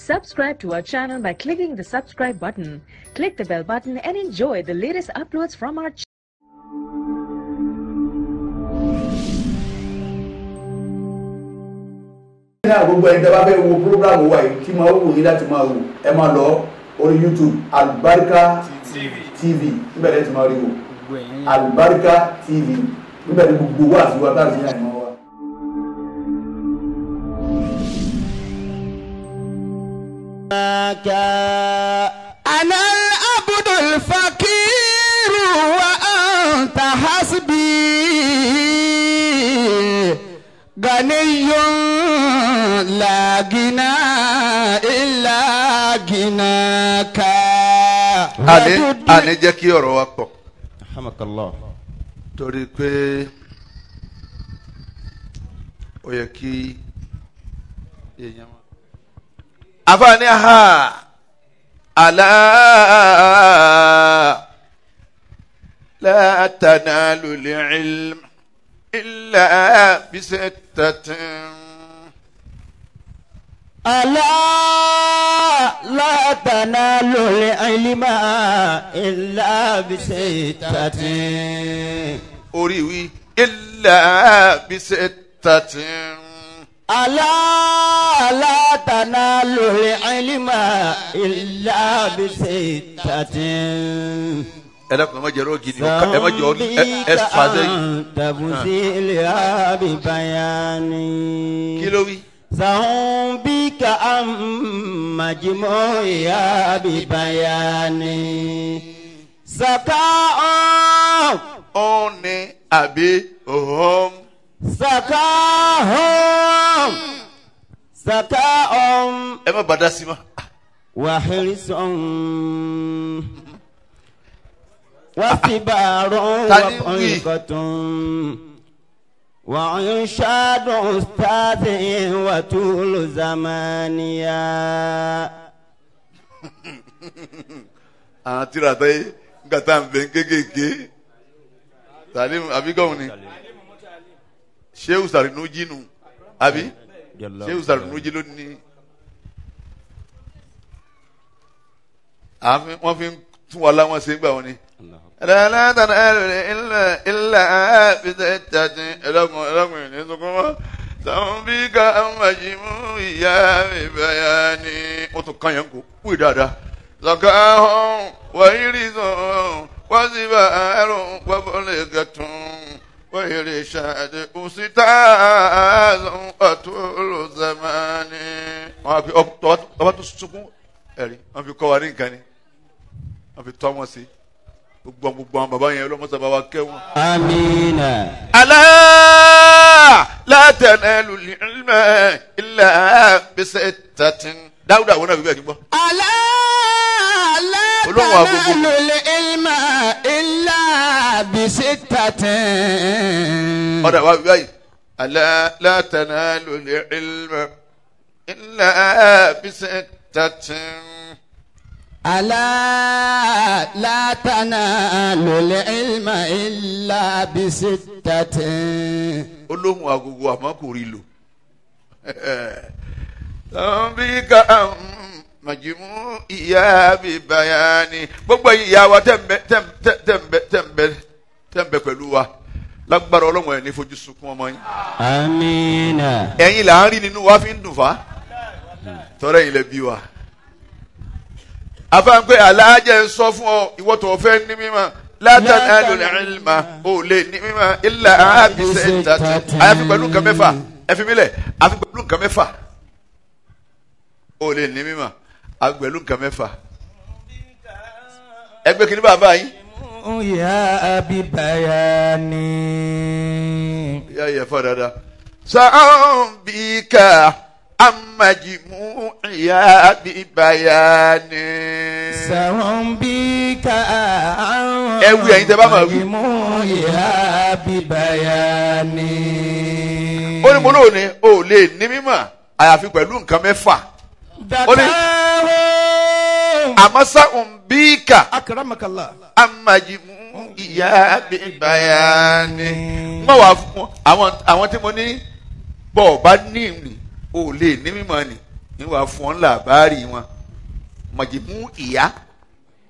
Subscribe to our channel by clicking the subscribe button. Click the bell button and enjoy the latest uploads from our channel. Náà gbogbo ẹni tẹ́ bá fẹ́ wo program wa yìí tí máa wù yín láti máa wò, ẹ máa lọ orí YouTube Albarika TV, níbẹ̀ lẹ́ẹ̀ tí máa rí wò. Albarika TV, níbẹ̀ ni gbogbo wa àti wa táà sí àìmọ́ wa. أنا العبد الفقير وأنت حسبي غني لا غنى إلا غناك. Àní jẹ́ kí ọ̀rọ̀ wa pọ̀. Alhamdulillah. Torí pé ó yẹ kí èèyàn máa. Àfààní ha àlá la tanalu al-ilm illa bisittatin. ألا لا تنالوا العلم إلا بستة. Orí wí إلا بستة. ألا لا تنالوا العلم إلا بستة. Ẹ dákun, ẹ má jẹ́ rọ́ọ̀gì ni ẹ má jẹ́ ẹ fà sẹ́yìn. تفصيلها ببيان. Kí ló wí? سأنبيك عن مجموعها ببيان. سكاء ó ní àbí òhún. سكاهم سكاء ẹ má bàdá sí ma. وحرص واستبار Ta ni wí? وطريقة وإرشاد أستاذ وطول زمانيا. Àwọn tíra tó yé nígbà tá à ń bẹ kéékèèké tàlímù àbí gọ́hùn ni Shehu Sàrìnújì nù àbí Shehu Sàrìnújì ló ní. Wọ́n fi ń tún wa láwọn ṣe ń gbà wọ́n ni. La tanalu illa bisittatin. Ẹlọ́kùn ẹlọ́kùn ìní sunkún mọ́. Sàmbíkà majimu ìyá ìbáyá ni. Wọ́n tún kàn yẹn kó wí dáadáa. Zakahun wàhírísùn wàsíbàárùn wàbọ̀lẹ̀gàtún wàhírísàdé òsítàzùn àtúlù zamani. Wọ́n á fi ọba tó sunkún ẹ̀rí wọ́n fi kọ́ wa ní nǹkan ni wọ́n fi tọ́ wọn sí gbogbo gbogbo àwọn bàbá yẹn ọlọ́mọsá bá wa kẹ́ wọn. Amina. Alá la tanalu al-ilma illa bisittatin. Dáúdà àwọn náà fi bẹ́ẹ̀ kí n gbọ́. ألا لا Olóhùn agogo. تنالوا العلم إلا بستة. Ọ̀dà wa bí báyìí. Alá la tanalu al-ilma illa bisittatin. ألا لا تنالوا العلم إلا بستة. Olóhùn agogo àmọ́ kò rí lò. Tàbíkà màjìmú ìyá mi bàyà ni. Gbogbo ìyá wa tẹ̀ ń bẹ tẹ̀ ń bẹ tẹ̀ ń bẹ tẹ̀ ń bẹ tẹ̀ ń bẹ pẹ̀lú wa. Lágbára Ọlọ́run ẹ̀ ní fojú sunkún ọmọ yín. آمين. Ẹ̀yin là ń rí nínú wa fi ń dùn fa. Tọ́rẹ́ yìí lẹ bí wa. Àfáàn pé aláàjẹ ń sọ fún ọ ìwọ tó fẹ́ ní mímọ́. La tanalul ilma ò lè ní mímọ́ illa bisittatin. Àyàfi pẹ̀lú nǹkan mẹ́fà. Ẹ fi mí lẹ̀. Àfi pẹ̀lú nǹkan mẹ́fà. Ò lè ní mímọ́. Àfi pẹ̀lú nǹkan mẹ́fà. Ẹgbẹ́ kìíní bàbá yín. يا أبي بياني. Ìyá yẹ fọ́ dáadáa. Sàmbíkà amajimu ìyá bíbáyà ni. سأنبيك عن Ẹ wí, ẹ̀yin tẹ́ bá máa wí. مجموعها ببيان. Ó ní mo lóò ní o ò lè ní mímọ̀ àyàfi pẹ̀lú nǹkan mẹ́fà. Ó ní ذكاهم àmọ́ sàmbíkà أكرمك الله. amajimu ìyá bíbáyà ni. Wọ́n wà fún àwọn tí mo ní bọ̀ ọ bá ní ìrìn o ò lè ní mímọ̀ ni. Níwà fún ọ làbárì wọn. Màjìmú ìyá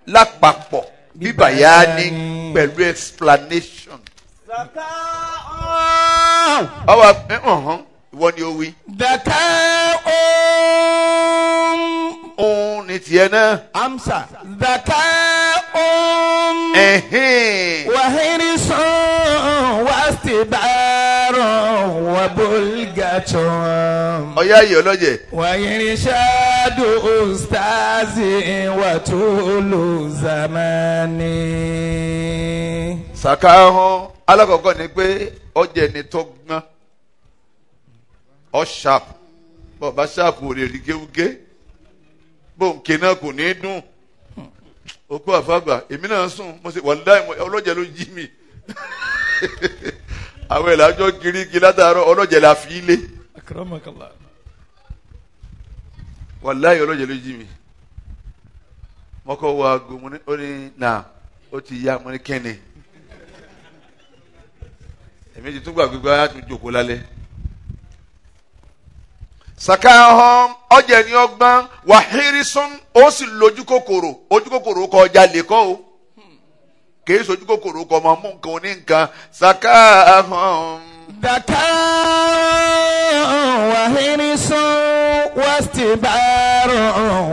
lápapọ̀ bíbàyá ní pẹ̀lú explanation. Ọwọ́ ọ̀hún ìwọ ni ó wí. Dàkà Òun ni tiẹ̀ náà. Amsa. Dàkà òun. وحرص واستبار وبلغة Ọ̀yá yìí ọlọ́jẹ̀. وإرشاد أستاذ وطول زمان. Sàkà hàn alákọ̀ọ́kọ́ ni pé ọjà ẹni tó gbọ́n ọ ṣàpù bọ́ọ̀ bá ṣàpù ò lè rí géwúgé bóńké náà kò ní í dùn òkú àfàgbà èmi náà sùn mo sì wàláì ọlọ́jẹ̀ ló jí mi àwọn ìlàjọ kiriki látàárọ̀ ọlọ́jẹ̀ la fi lé. Akramakallah. Wàláì ọlọ́jẹ̀ ló jí mi mo kọ́ wo aago mo ní ó ní nà ó ti yá mo ní kẹ́ni èmi ti tún gbàgbé gbà á tún jókòó lálẹ́. Sàkáhọ́n ọjà ẹni ọgbọ́n wàhírísùn ó sì lójú kòkòrò ojú kòkòrò kọjá lè kọ́ o kìí sojú kòkòrò kọ ọmọ mú nǹkan oní nǹkan sàkáhọ́n. Dàkà wàhírísùn wàstìbárò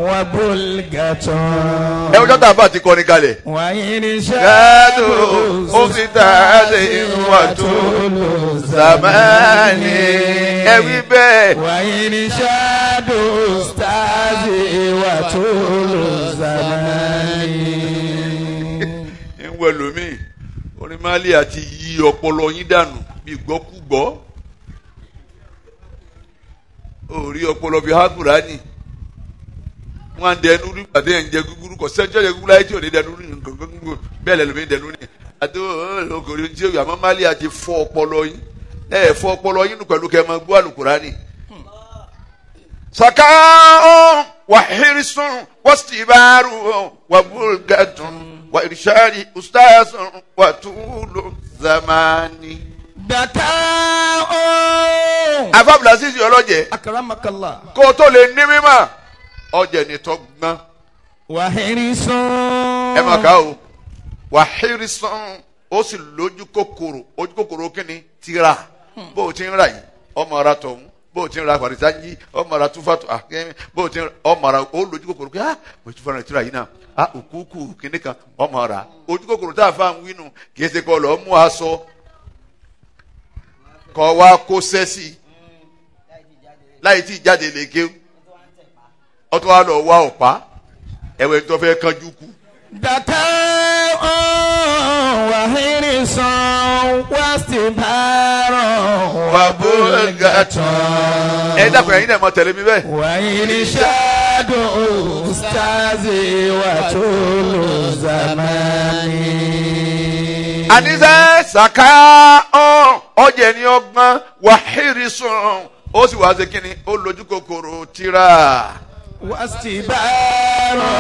wàbúlgàtọ̀. Ẹ ọjọ́ tá a bá ti kọrin kalẹ̀. Wàhírísàdù ó sì tà á lè wà tó zamani. Ẹ wí bẹ́ẹ̀. Wàhírísàdù stáàzì wà tó zamani. Ń wẹ lómi orin Mali àti yí ọpọlọ yín dànù bí gbọ́kúgbọ́. Orí ọpọlọ bíi hákùránì wọn á dẹnu rí pàdé ẹ̀ ń jẹ gúgúrú kọ sẹ́jọ́ jẹ gúgúrú láyé tí ò ní dẹnu rí nǹkan bẹ́ẹ̀ lẹ́nu mi dẹnu ní. Àti okòrin tí àmọ́ Mali àti fọ́ ọpọlọ yín ẹ̀ fọ́ ọpọlọ yín nù pẹ̀lú kẹ́ ẹ máa gbọ́ àlùkùránì. Sàkà wàhírísùn wàsíbàrù wàbúrgàtùn wàìrìsàrì ustaasùn wàtúlù zamani. Dàkà ó. Afábùlà sísè ọlọ́jẹ̀. Akramakallah. Kó o tó lè ní mímọ́ ọjẹ̀ ní tó gbọ́n. Wàhírísùn. Ẹ máa kà ó wàhírísùn ó sì lójú kòkòrò ojú kòkòrò kínní tira bó o ti ń rà yìí ọmọ ara tọ̀hún bó o ti ń ra fàrísànjì ọmọ ara túfàtò àkẹ́yìn bó o ti ń ọmọ ara ó lójú kòkòrò kí á mo ti fẹ́ràn tira yìí náà á òkúkú kínní kan ọmọ ara ojú kòkòrò tá a fà ń wínú kì í ṣe kọ́ lọ́ọ́ mú aṣọ kọ́ wa kó sẹ́sì láì tí jáde lè kéwù ọtún wa lọ wá ọ̀pá ẹ̀wẹ̀ tó fẹ́ kánjú kú. Dàkà wàhírísùn wàstìbárò wàbúrgàtàn. Ẹ dàpọ̀ ẹ̀yin náà mọ tẹ̀lé mi bẹ́ẹ̀. Wàhírísàdù ustazi wàtúlù zamani. Àníṣe sàká ọjà ẹni ọgbọ́n wàhírísùn ó sì wá ṣe kínní ó lójú kòkòrò tírà. Wàstìbárò.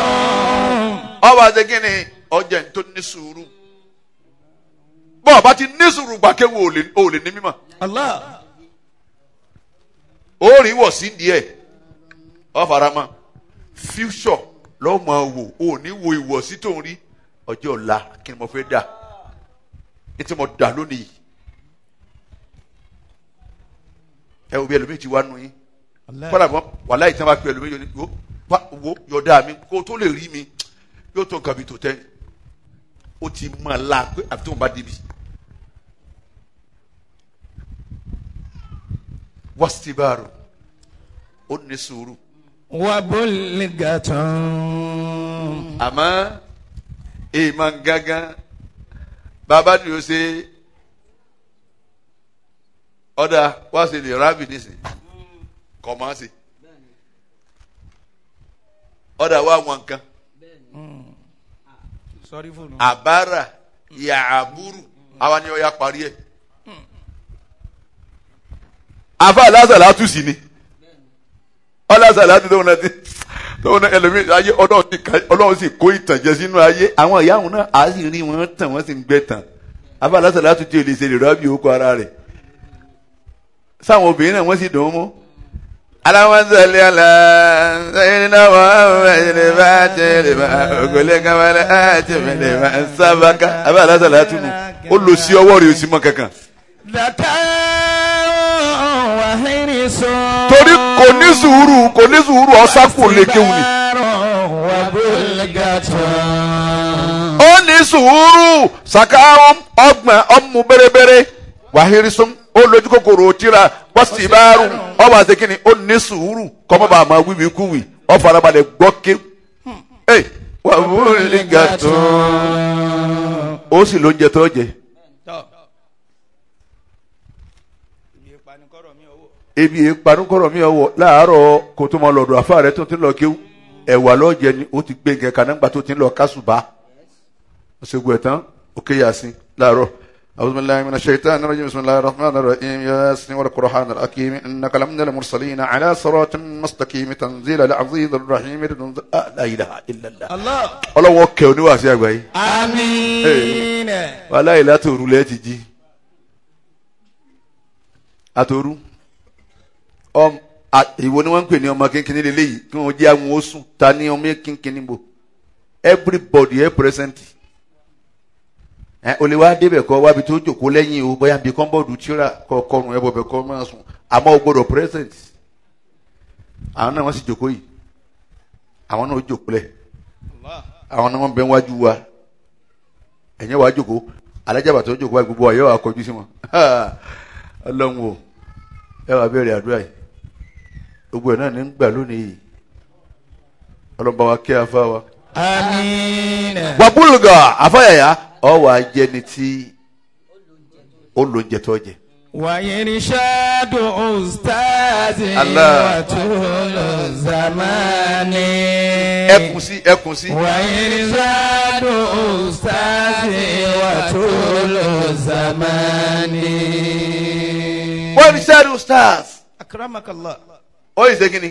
Ọba ṣe kínní ọjà ẹni tó ní sùúrù. Bọ́ọ̀ bá ti ní sùúrù gbàkéwò ò lè ní mímọ̀. Allah. Ó rí wọ̀ sí díẹ̀ ọ farama future lọ́ọ́ máa wò ó ní wo ìwọ̀sí tó ń rí ọjọ́ ọ̀la kí ni mo fẹ́ dà ní tí mo dà lónìí ẹ wo bí ẹlòmíì ti wá nù yín kọ́dà bọ́ wàhálà yìí tí wọ́n bá pe ẹlòmíì yóò ní wo yọ̀dá mi kó tó lè rí mi yóò tó nǹkan mi tó tẹ́ ó ti mọ̀ la pé àfi tó ń bá débi. Wàsíbàrò ó ní sùúrù. Wàbúlgàtàn. Àmọ́ èèmọ̀ gángan bàbá ni ó ṣe ọ̀dà wá ṣe lè rábì nísìn kọ̀ máa ṣe ọ̀dà wá wọn kan àbára yàbúrú àwa ni ọ̀yà parí ẹ̀ àfa alásàlá tù sí ni ọlásàlá tù tóun náà ti tóun náà ẹlòmíì ayé ọlọ́run sì kó ìtànjẹ sínú ayé àwọn ìyá òun náà á sì rí wọn tàn wọ́n sì ń gbẹ tàn àfa alásàlá tù tí o lè ṣe lè rọ́bì òkú ara rẹ̀ sáwọn obìnrin náà wọ́n sì dùn ún mú Allahumma salli ala sayyidina Muhammadin al-fatih lima ughliqa wal khatimi lima sabaqa. Abẹ́ alásàlá túnú ó lọ sí ọwọ́ rẹ̀ ó sì mọ́ kankan. Torí kò ní sùúrù kò ní sùúrù ọ̀sá kò lè kéwù ni. Ó ní sùúrù sàkáwọn ọgbọ̀n ọmú bẹ́rẹ́bẹ́rẹ́ wàhírísùn ó lójú kòkòrò tíra wọ́sibárù ọba àti ó ní sùúrù kọ́mọ́ bá a máa wíwí kúwì ó farabalẹ̀ gbọ́ ké. Wà búlígàtún ó sì lóúnjẹ tó jẹ. Ebi ìpanukọ̀rọ̀ mi ọwọ́ láàárọ̀ kó tó máa lọ́dọ̀ àfa rẹ̀ tó ti lọ kéwú ẹ̀wà lọ́jẹ ni ó ti gbé nǹkan kan nígbà tó ti ń lọ kásùbà ṣègùn ẹ̀tàn òkè yàsín láàárọ̀. أعوذ بالله من الشيطان الرجيم بسم الله الرحمن الرحيم ياسين والقرآن الحكيم إنك لمن المرسلين على صراط مستقيم تنزيل العزيز الرحيم لا إله إلا الله. Ọlọ́wọ́ kẹ́ oníwàásí àgbáyé. Àmín. Wàláhì látòru lẹ́ẹ̀ ti jí àtòru ìwo ni wọ́n ń pè ní ọmọ kínkínní lélẹ́yìí kí wọ́n jẹ́ àwọn oṣù ta ní ọmọ kínkínní bò everybody ẹ present ẹ o lè wá débẹ̀ kọ́ wábi tó jòkó lẹ́yìn o bóyá bí kọ́ńbọ̀dù tíra kọ́ kọrùn ẹ bọ̀bẹ̀ kọ́ máa sùn àmọ́ o gbọ́dọ̀ present. Àwọn náà wọ́n sì jòkó yìí àwọn náà ó jòkó lẹ̀ àwọn náà wọ́n bẹ wájú wa ẹ̀yẹ́ wàá jòkó alájàbà tó jòkó wáyé gbogbo àyẹ̀wò àkọjú sí wọn. Ọlọ́run o ẹ wàá bẹ̀rẹ̀ àdúrà yìí gbogbo ẹ̀ náà ní gbà lónìí yìí ọlọ́ba wa kí afa wa. Àmín. Wàbúlùgà àfàyàyà ọ wà jẹ ni tí ó ló ń jẹ tó jẹ. Wàyìnrìṣàdù ustazi wàtúlù zamani. Ẹkùn sí ẹkùn sí. Wàyìnrìṣàdù ustazi wàtúlù zamani. Wàyìnrìṣàdù ustaz. Akramakallah. Ó yìí ṣe kíni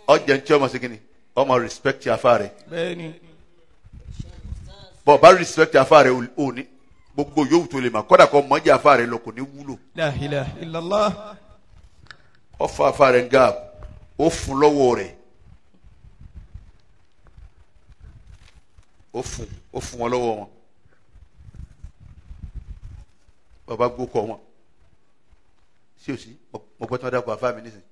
ọjà ń tí ọmọ ṣe kíni ọmọ respect afa rẹ. Bẹ́ẹ̀ni. Bọ́ bá respect afa rẹ ò ní gbogbo yòówù tó lè mà kọ́dà kọ́ mọ́jà afa rẹ lọ kò ní wúlò. La ilaha illallah. Ó fa afa rẹ gap ó fún lọ́wọ́ rẹ̀ ó fún wọn lọ́wọ́ wọn bàbá gbókọ̀ wọn sí òsì mo gbọ́ tí wọ́n dàgbọ́ afa mi nísìnyí.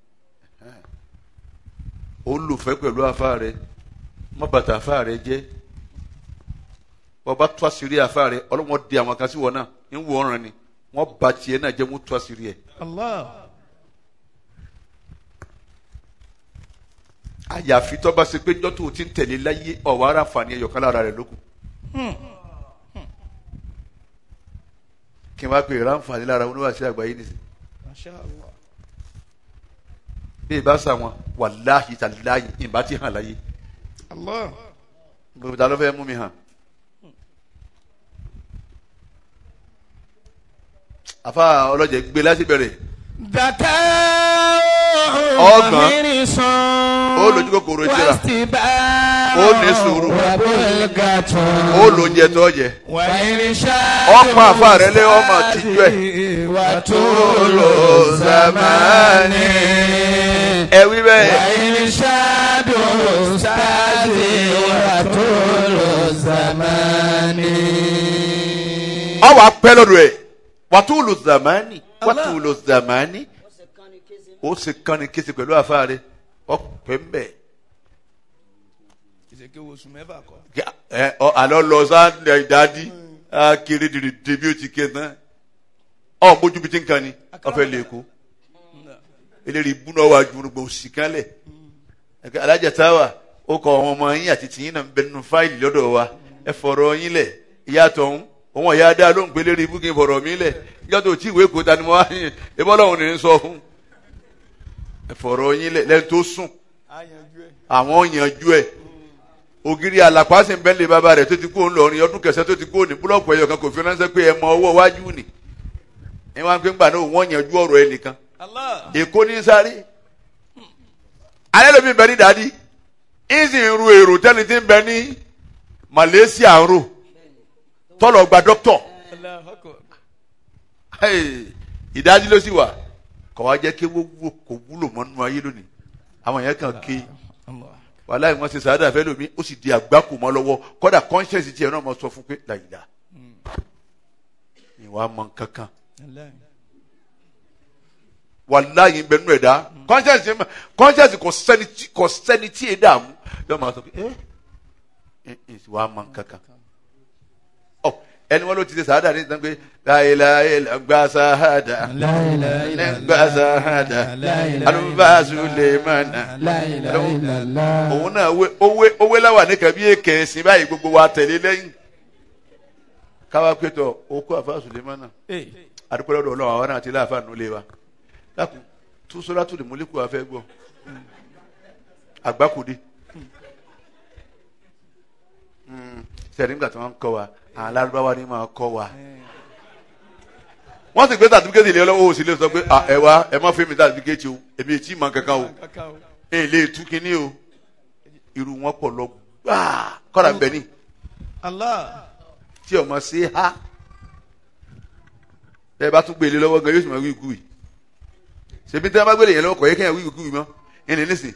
Ó lùfẹ́ pẹ̀lú afa rẹ má bàtà afa rẹ jẹ́ bàbá tó àṣírí afa rẹ ọlọ́wọ́n di àwọn kan sí wọn náà ń wọ ọ̀ràn ni wọ́n bá tiẹ̀ náà jẹ́ wọ́n tó àṣírí ẹ̀. Àyàfi tó bá ṣe pé njọ́ tó o ti ń tẹ̀lé láyé ọ̀wọ́ ara fani ẹ̀yọ̀kan lára rẹ̀ lókun. Kí n wá pè ráǹfààní lára oníwàásí àgbáyé nìsín. Masha Allah. Bí ìbá sà wọn wàláhì tàláhì ìbá ti hàn láyé. Allah. Gbogbo ta ló fẹ́ mú mi hàn. Àfa ọlọ́jẹ̀ gbé láti bẹ̀rẹ̀. Dàkà ọgbọ̀n ó lójú kòkòrò ìtura ó ní sùúrù ó lóúnjẹ tó jẹ ọ̀pọ̀ àfa rẹ lé ọmọ àtijú ẹ̀ wàtúlù zamani. Ẹ wí bẹ́ẹ̀. Wàyìnrìṣàdù ustazi wàtúlù zamani. Ọwọ́ apẹ́ lọ́dọ̀ ẹ̀ wàtúlù zamani wàtúlù zamani ó sì kánni kése pẹ̀lú àfa rẹ ọ̀pẹ̀ ń bẹ̀. Ìṣèké oṣù mẹ́fà kọ́. Ẹ ọ àlọ́ lọ sáà ìdádí kiri dìrì dèbí ó ti ké tán ọ mójú bí ti ń kan ni ọfẹ lè kó eléyìí ibùnà wà gbogbo òsì kan lẹ alájà táwa ó kọ àwọn ọmọ yín àti tìyín náà ń bẹ nínú fáìlì lọ́dọ̀ wa ẹ fọ̀rọ̀ yín lẹ̀ ìyá tọ̀hún òun ọ̀yá dá lóhùn pé lérí ibú kí n fọ̀rọ̀ mi lẹ̀ ìyá tó tí ìwé kó ta ni mo wá yín ebọ́ lọ́hùn ní sọ fún ẹ fọ̀rọ̀ yín lẹ̀ lẹ́nu tó sùn àwọn yanjú ẹ̀ ògiri àlàpà sì ń bẹ́ lé bàbá rẹ̀ tó ti kú òun lọ́rin ọdún kẹsàn-án tó ti kú òní búlọ̀kù ẹ̀yọ̀ kan kò fi ránṣẹ́ pé ẹ mọ ọwọ́ wájú ni ẹ wá ń pè ń gbà náà wọ́n yanjú ọ̀rọ̀ ẹ nìkan Èkó ní sáré alẹ́ lómi bẹ ní dadi ìsìn ń ru èrò tẹ́ni tí ń bẹ ní Malaysia ń rò tọ́lọ̀ gba dókítọ̀ ìdájí ló sì wà kọ̀ wá jẹ́ kí wọ́n kò wúlò mọ́ nínú ayé lónìí Àwọn yẹn kàn ké wàláhì wọ́n ṣe sàádà fẹ́ lómi ó sì di àgbákò mọ́ lọ́wọ́ kọ́dà conscience tiẹ̀ náà mọ̀ sọ fún pé làyìlá ìwà mọ̀ kankan wàláhì ń bẹ nínú ẹ̀dá conscience kò sẹ́ni tí ì dààmú yóò máa sọ pé ẹ ìwà mọ̀ kankan ẹni wọn ló ti ṣe sàádà ní ìtàn pé láìláì gba sàádà gba sàádà alùpàṣù lè má nà òun náà owó láwà nìkan bí èkè ẹ̀sìn báyìí gbogbo wa tẹ̀lé lẹ́yìn káwá pétọ okó àfàṣù lè má nà àdúgbò lọ́dọ̀ ọlọ́run àwọn náà ti láàfà nù lé wa dákun tú sọ́lá tó lè múlẹ́kù afẹ́ gbọ́ àgbákòde sẹ́ni nígbà tí wọ́n ń kọ́ wa àwọn alárúbáwá ni máa kọ́ wa wọ́n sì gbé sàtífíkẹ́tì lé ọlọ́wọ́ òsì lè sọ pé ẹ wá ẹ má fún mi sàtífíkẹ́tì o èmi ò tí ì mọ kankan o ẹ lè tú kínní o irú wọn pọ̀ lọ gbáà kọ́ra bẹ́ẹ̀ ni tí ọmọ sí ha ẹ bá tún gbélé lọ́wọ́ gan yóò sì máa wí ikú yìí ṣèbí tí wọ́n bá gbélé yẹn lọ́wọ́ kọ̀ yẹ kéèyàn wí ikú yìí mọ́ ẹni nísìn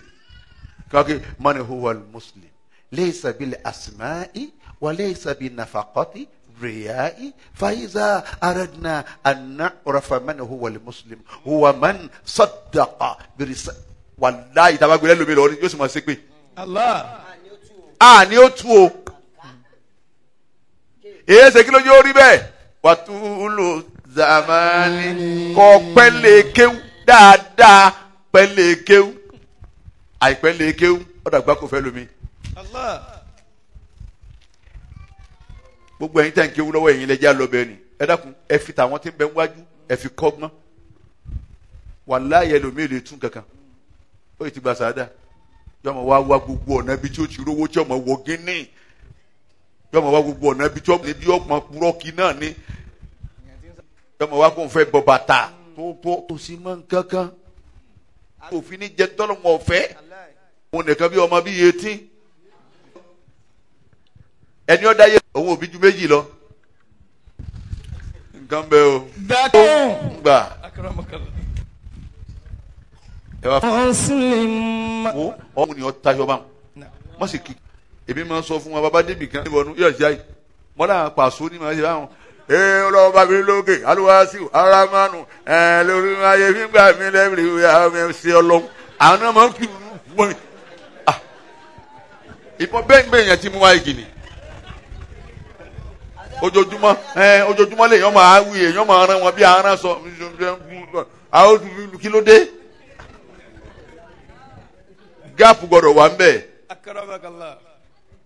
káàkiri man huwa al-muslim laysa bil asma'i wa laysa bin nafaqati riyai fa iza aradna an na'rafa man huwa al-muslim huwa man saddaqa birisa wallahi tá bá gbélé lómi lọ́wọ́ yóò sì máa ṣépè. Allah a ní ó tú o èyí ṣe kí ló yóò rí bẹ́ẹ̀ wàtúlù zamani kọ pẹ́lẹ́ kéwú dáadáa pẹ́lẹ́ kéwú àìpẹ́lẹ́ kéwú ọ̀dà gbà kò fẹ́ lómi. Gbogbo ẹ̀yin tẹ̀ ń kéwú lọ́wọ́ ẹ̀yin lẹ́jà lọ bẹ́ẹ̀ ni ẹ dákun ẹ fi tàwọn tí ń bẹ wájú ẹ fi kọ́gbọ́n wàláyé lómi lè tún kankan ó yìí ti gba sàádà yọmọ wá wá gbogbo ọ̀nà ibi tí ó ti rówó tí ọmọ wọ gíní yọmọ wá gbogbo ọ̀nà ibi tí ọmọ purọ́kì náà ni yọmọ wá kó n fẹ́ bọ bàtà tó sì mọ́ nǹkankan òfin ní jẹ tọ́lọ́mọ ọ̀fẹ́ òun nìkan bí ọmọ bí etí ẹni ọ̀dá yẹ òun òbí ju méjì lọ nǹkan bẹ́ẹ̀ o gbà ẹ wá fún ọmọ ni ọ tayọ báwọn má sì kí èmi máa ń sọ fún wa bàbá débì kan níbọnú yóò ṣe àyè mọ́lá pàṣọ ní màá ṣe báwọn. Ee ọlọ́wọ́ bá mi lókè alúwàásù arámánu ẹ lórí ayé fígbà mi lẹ́bìrì mi ṣe ọlọ́run àwọn náà máa ń kí wọ́n mi. Ìbọn bẹ́ẹ̀ ń gbé èèyàn tí mú wáyé kìnnì. Ojoojúmọ́ ojoojúmọ́ lè yàn máa wí èèyàn máa rán wọn bí aràn sọ àwọn kí ló dé? Gáàpù gbọ́dọ̀ wà ń bẹ̀.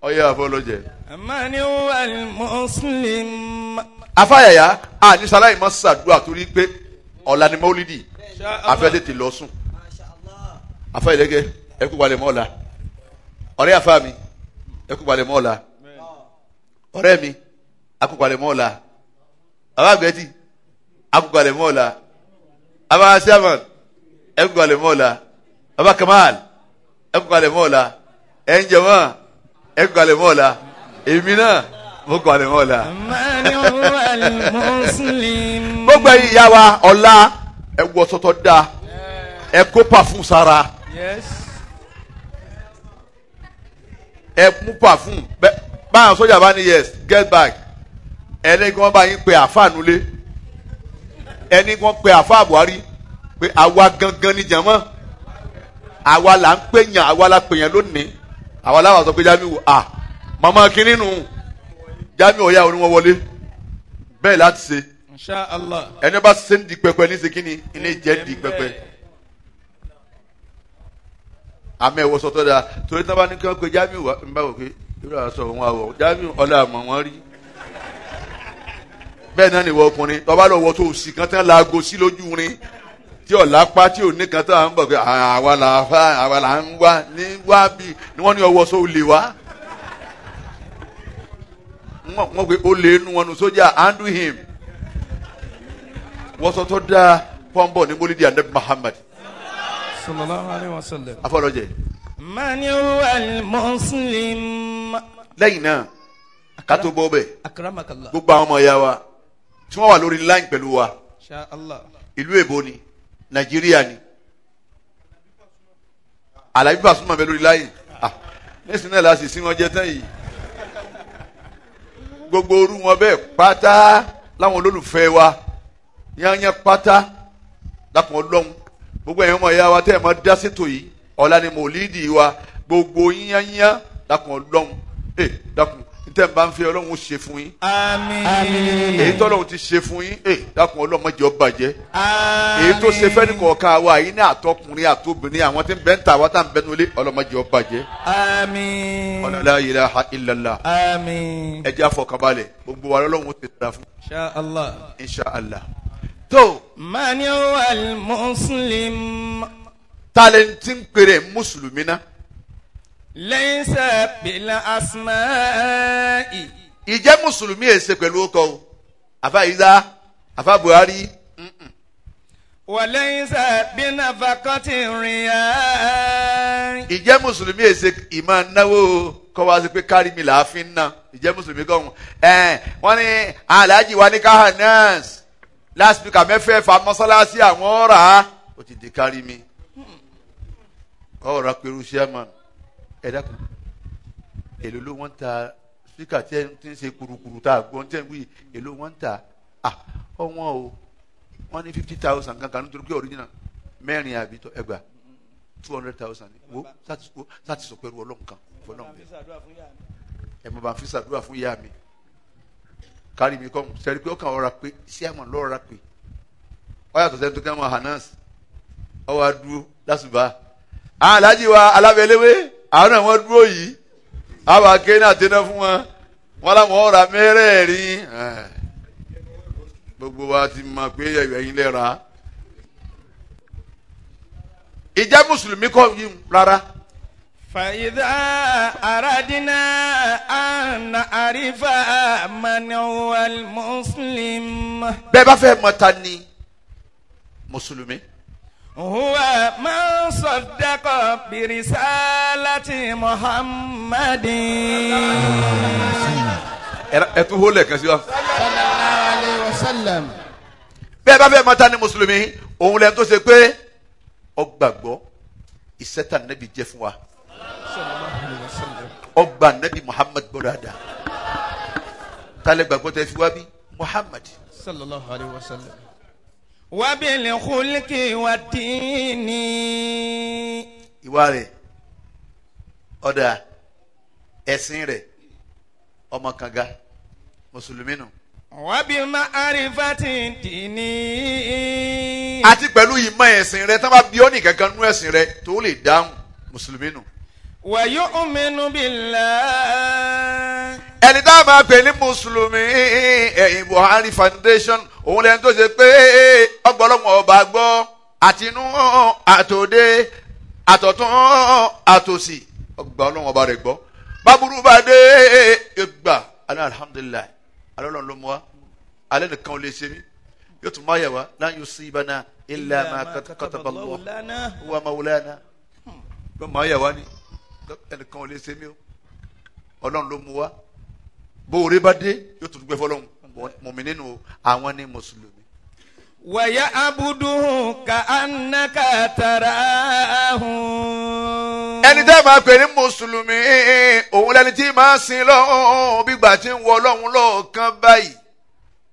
Ọyẹ àfọlọjẹ. Mani wal muslim. Afáyàyà a ní sáláì máa ṣàdúrà torí pé ọ̀la ni mọ́lídì afẹ́ tètè lọ sùn. Afáyẹlẹ́gẹ́ ẹ kú balẹ̀ mọ́ ọ̀la. Ọ̀rẹ́ àfa mi ẹ kú balẹ̀ mọ́ ọ̀la. Ọ̀rẹ́ mi a kú balẹ̀ mọ́ ọ̀la. Bàbá àgbẹ̀tì a kú balẹ̀ mọ́ ọ̀la. Bàbá Siaman ẹ kú balẹ̀ mọ́ ọ̀la. Bàbá Kamal ẹ kú balẹ̀ mọ́ ọ̀la. Ẹ̀ ń jẹ wọ́n ẹ gbalẹ̀ mọ́ la èmi náà mo gbalẹ̀ mọ́ la. Gbogbo ẹ̀yin ìyá wa ọ̀la ẹ wọ sọ́tọ̀ da ẹ kó pàfún sára ẹ mú pàfún báyọ̀ sọ́jà bá ní yes get back ẹni kí wọ́n bá yín pe àáfàá nulẹ̀ ẹni kí wọ́n pe àáfàá Buhari pé àwa gangan ni jàmọ́ àwa là ń pè yàn àwa la pè yàn lónìí àwọn aláwọ̀ sọ pé Jamiu à màmá kínní nù Jamiu ọ̀yá oníwọ̀n wọlé bẹ́ẹ̀ láti ṣe Insha Allah. Ẹni bá ṣe ń di pẹpẹ ní ṣe kínní ilé jẹ́ ń di pẹpẹ. Àmì ẹ̀wọ̀ sọ̀tọ̀ dáa torí tí wọ́n bá ní kí wọ́n pe Jamiu wá ń bá wò pé irú àṣọ òun àwọ̀ Jamiu ọ̀là àmọ̀ wọn rí. Bẹ́ẹ̀ náà nìwọ ọkùnrin tó bá lọ wọ tó sì kan tán laago sí lójú rin tí ọ̀la pa tí ò ní kan tó à ń bọ̀ pé àwa là fa àwa là ń wá ní wá bí ni wọ́n ní ọwọ́ sọ olè wá. Wọ́n pe olè nu wọn nu sójà handle him. Wọ́n sọ tó dáa pọ́ńbọ̀ ní mólídìí anabi Muhammad. Sallallahu alayhi wa sallam. Afọlọ́jẹ. Mani wal muslim. Lẹ́yìn náà ká tó bọ́ bẹ́ẹ̀. Akramakallah. Gbogbo àwọn ọmọ ìyá wa tí wọ́n wà lórí line pẹ̀lú wa. Insha Allah. Ìlú èbó ni Nàìjíríà ni Àlàyé Pasuma bẹ lórí láyè nísìnyí náà láti sí wọn jẹ tán yìí gbogbo orú wọn bẹ́ẹ̀ pátá láwọn olólùfẹ́ wa yányán pátá lápò ọlọ́run gbogbo ẹ̀yin ọmọ ìyá wa tẹ́ ẹ̀ máa dá sétò yìí ọ̀la ni mòlídìí wa gbogbo yányán lápò ọlọ́run ẹ̀ dákun ntẹ́ n bá ń fẹ́ ọlọ́run ó ṣe fún yín. Àmín. Èyí tọ́lọ́run ti ṣe fún yín ẹ̀ dákun ọlọ́run má jẹ́ ó bàjẹ́. Àmín. Èyí tó ṣe fẹ́ni kọ̀ọ̀kan wa yìí ní àtọkùnrin àtobìnrin àwọn tí ń bẹ́ ń ta àwọn tá ń bẹ́nu ilé ọlọ́run má jẹ́ ó bàjẹ́. Àmín. Ọ̀nà la ilaha illallah. Àmín. Ẹ jẹ́ àfọkànbalẹ̀ gbogbo wa lọ́lọ́run ó ti dára fún. Insha Allah. Insha Allah. Tó. Man huwal muslim. Tálẹ̀ ti ń pèrè mùsùlùmí náà. Laysa bil asma'i. Ìjẹ́ mùsùlùmí èsè pẹ̀lú ọkọ̀ o àfa Isa àfa Buhari. Wa laysa binafaqati riya. Ìjẹ́ mùsùlùmí èsè ìmọ̀ náwó kọ́ wa sí pé kárí mi là á fi ń ná ìjẹ́ mùsùlùmí kọ́ wọn. Wọ́n ní aláàjì wa ní káhánẹ́s last speaker mẹ́fẹ̀ẹ́fà mọ́sálásí àwọn ọ̀rà ó ti di kárí mi ọ̀rà pẹ̀lú chairman. Ẹ dákun èlò ló wọ́n ta spika tí ẹ ti ń ṣe kurukuru tá a gbọ́n tí ẹ ń wí èlò wọ́n ta ọ̀wọ́n o wọ́n ní 50,000 kankan nítorí pé original mẹ́rin àbí ẹgbàá 200,000 wo sáti sọ pẹ̀lú ọlọ́run kan fọlọ́run bẹ́ẹ̀ ẹ mo bá fi ṣàdúrà fún ìyá mi kárí mi kọ́ sẹ́rí pé ọkàn ọ̀rà pé síàmù lọ́ọ̀rà pé ọ̀yàtọ̀ sẹ́ni tó kẹ́ mọ́ hanas ọwọ́ adúró lásùbà aláàjì wa alábẹ́lẹ́wé àwọn náà wọ́n dúró yìí àwọn akéwìn náà tẹ́ná fún wọn wọn làwọn ọ̀rà mẹ́rẹ̀ẹ̀rin gbogbo wa ti mọ̀ pé ẹ̀yin lè ra ìjẹ́ mùsùlùmí kọ́ yìí rárá. فإذا أردنا أن نعرف من هو المسلم. Bẹ́ẹ̀ bá fẹ́ mọ̀ ta ni mùsùlùmí. هو من صدق برسالة محمد. Ẹ tún hó lẹ́ẹ̀kan sí wa. Sallallahu alayhi wa sallam. Bẹ́ẹ̀ bá fẹ́ mọ̀ ta ni mùsùlùmí òun lẹ́nu tó ṣe pé ó gbàgbọ́ iṣẹ́ tá nẹ́bí jẹ́ fún wa ó gbà nẹ́bí Muhammad gbọ́dọ̀ tálẹ̀ gbàgbọ́ tẹ́ fi wá bí Muhammad. Sallallahu alayhi wa sallam. Wabil khulqi wa dini. Ìwà rẹ̀ ọ̀dà ẹ̀sìn rẹ̀ ọmọ kànga mùsùlùmí nù. Wabi ma'rifati dini. Àti pẹ̀lú ìmọ̀ ẹ̀sìn rẹ̀ tí wọ́n bá bí ọ́ ní kankan nú ẹ̀sìn rẹ̀ tó lè dáhùn mùsùlùmí nù. Wa yu'minu billah. Ẹni tá a máa pè ní mùsùlùmí ẹ̀yìn Buhari Foundation òun lẹ́nu tó ṣe pé ọgbọ́lọ́mọ ọba gbọ́ àtinú àtòdé àtọ̀tún àtòsì ọgbà ọlọ́wọ́n ọba rẹ̀ gbọ́ báburú bá dé gbà alẹ́ alhamdulilayi alẹ́ ọlọ́run ló mú wa alẹ́ nìkan ò lè ṣe mí yóò tún máa yà wá lan yusibana illa ma kataba Allah huwa maulana yóò máa yà wá ní ẹnìkan ò lè ṣe mí o ọlọ́run ló mú wa bóore bá dé yóò tún dúpẹ́ fọlọ́run mọ̀mí nínú àwọn ní mùsùlùmí. Wàyà abuduhu ka annaka tarahu. Ẹni tẹ́ máa pè ní mùsùlùmí òun lẹni tí máa sin lọ́hùn bígbà tí ń wọ ọlọ́run lọ́ọ̀kan báyìí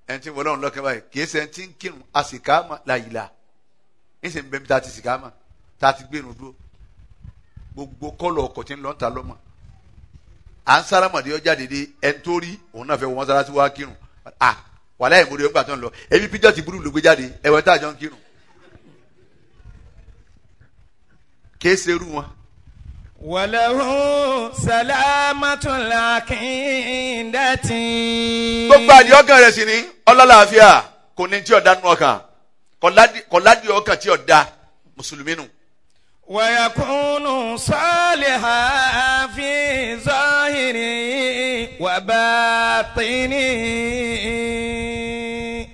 ẹni tí ń wọ ọlọ́run lọ́ọ̀kan báyìí kì í ṣe ẹni tí ń kírun àsìkámà làyìlà ń sì ń bẹ́ẹ̀ mi ta ti sìkámà ta ti gbẹ̀rún dúró gbogbo kọ́lọ̀ ọkọ̀ tí ń lọ ń ta lọ́mọ à ń sáramọ̀dé ọjà dédé ẹni tó rí òun náà fẹ́ wọ́n mọ́sálásí wá kírun à wàhálà ìmúre ọgbà tó ń lọ ẹbí píjọ́ ti burú ló gbé jáde ẹ̀wọ̀n tá a jọ ń kírun kìí ṣe irú wọn. Walahu salamatul aqidati. Gbogbo àdìẹ ọkàn rẹ̀ sì ní ọlọ́láàfíà kò ní tí ọ̀dá nù ọkàn kò ládìí ọkàn tí ọ̀dá mùsùlùmí nù. ويكون صالحا في ظاهره وباطنه.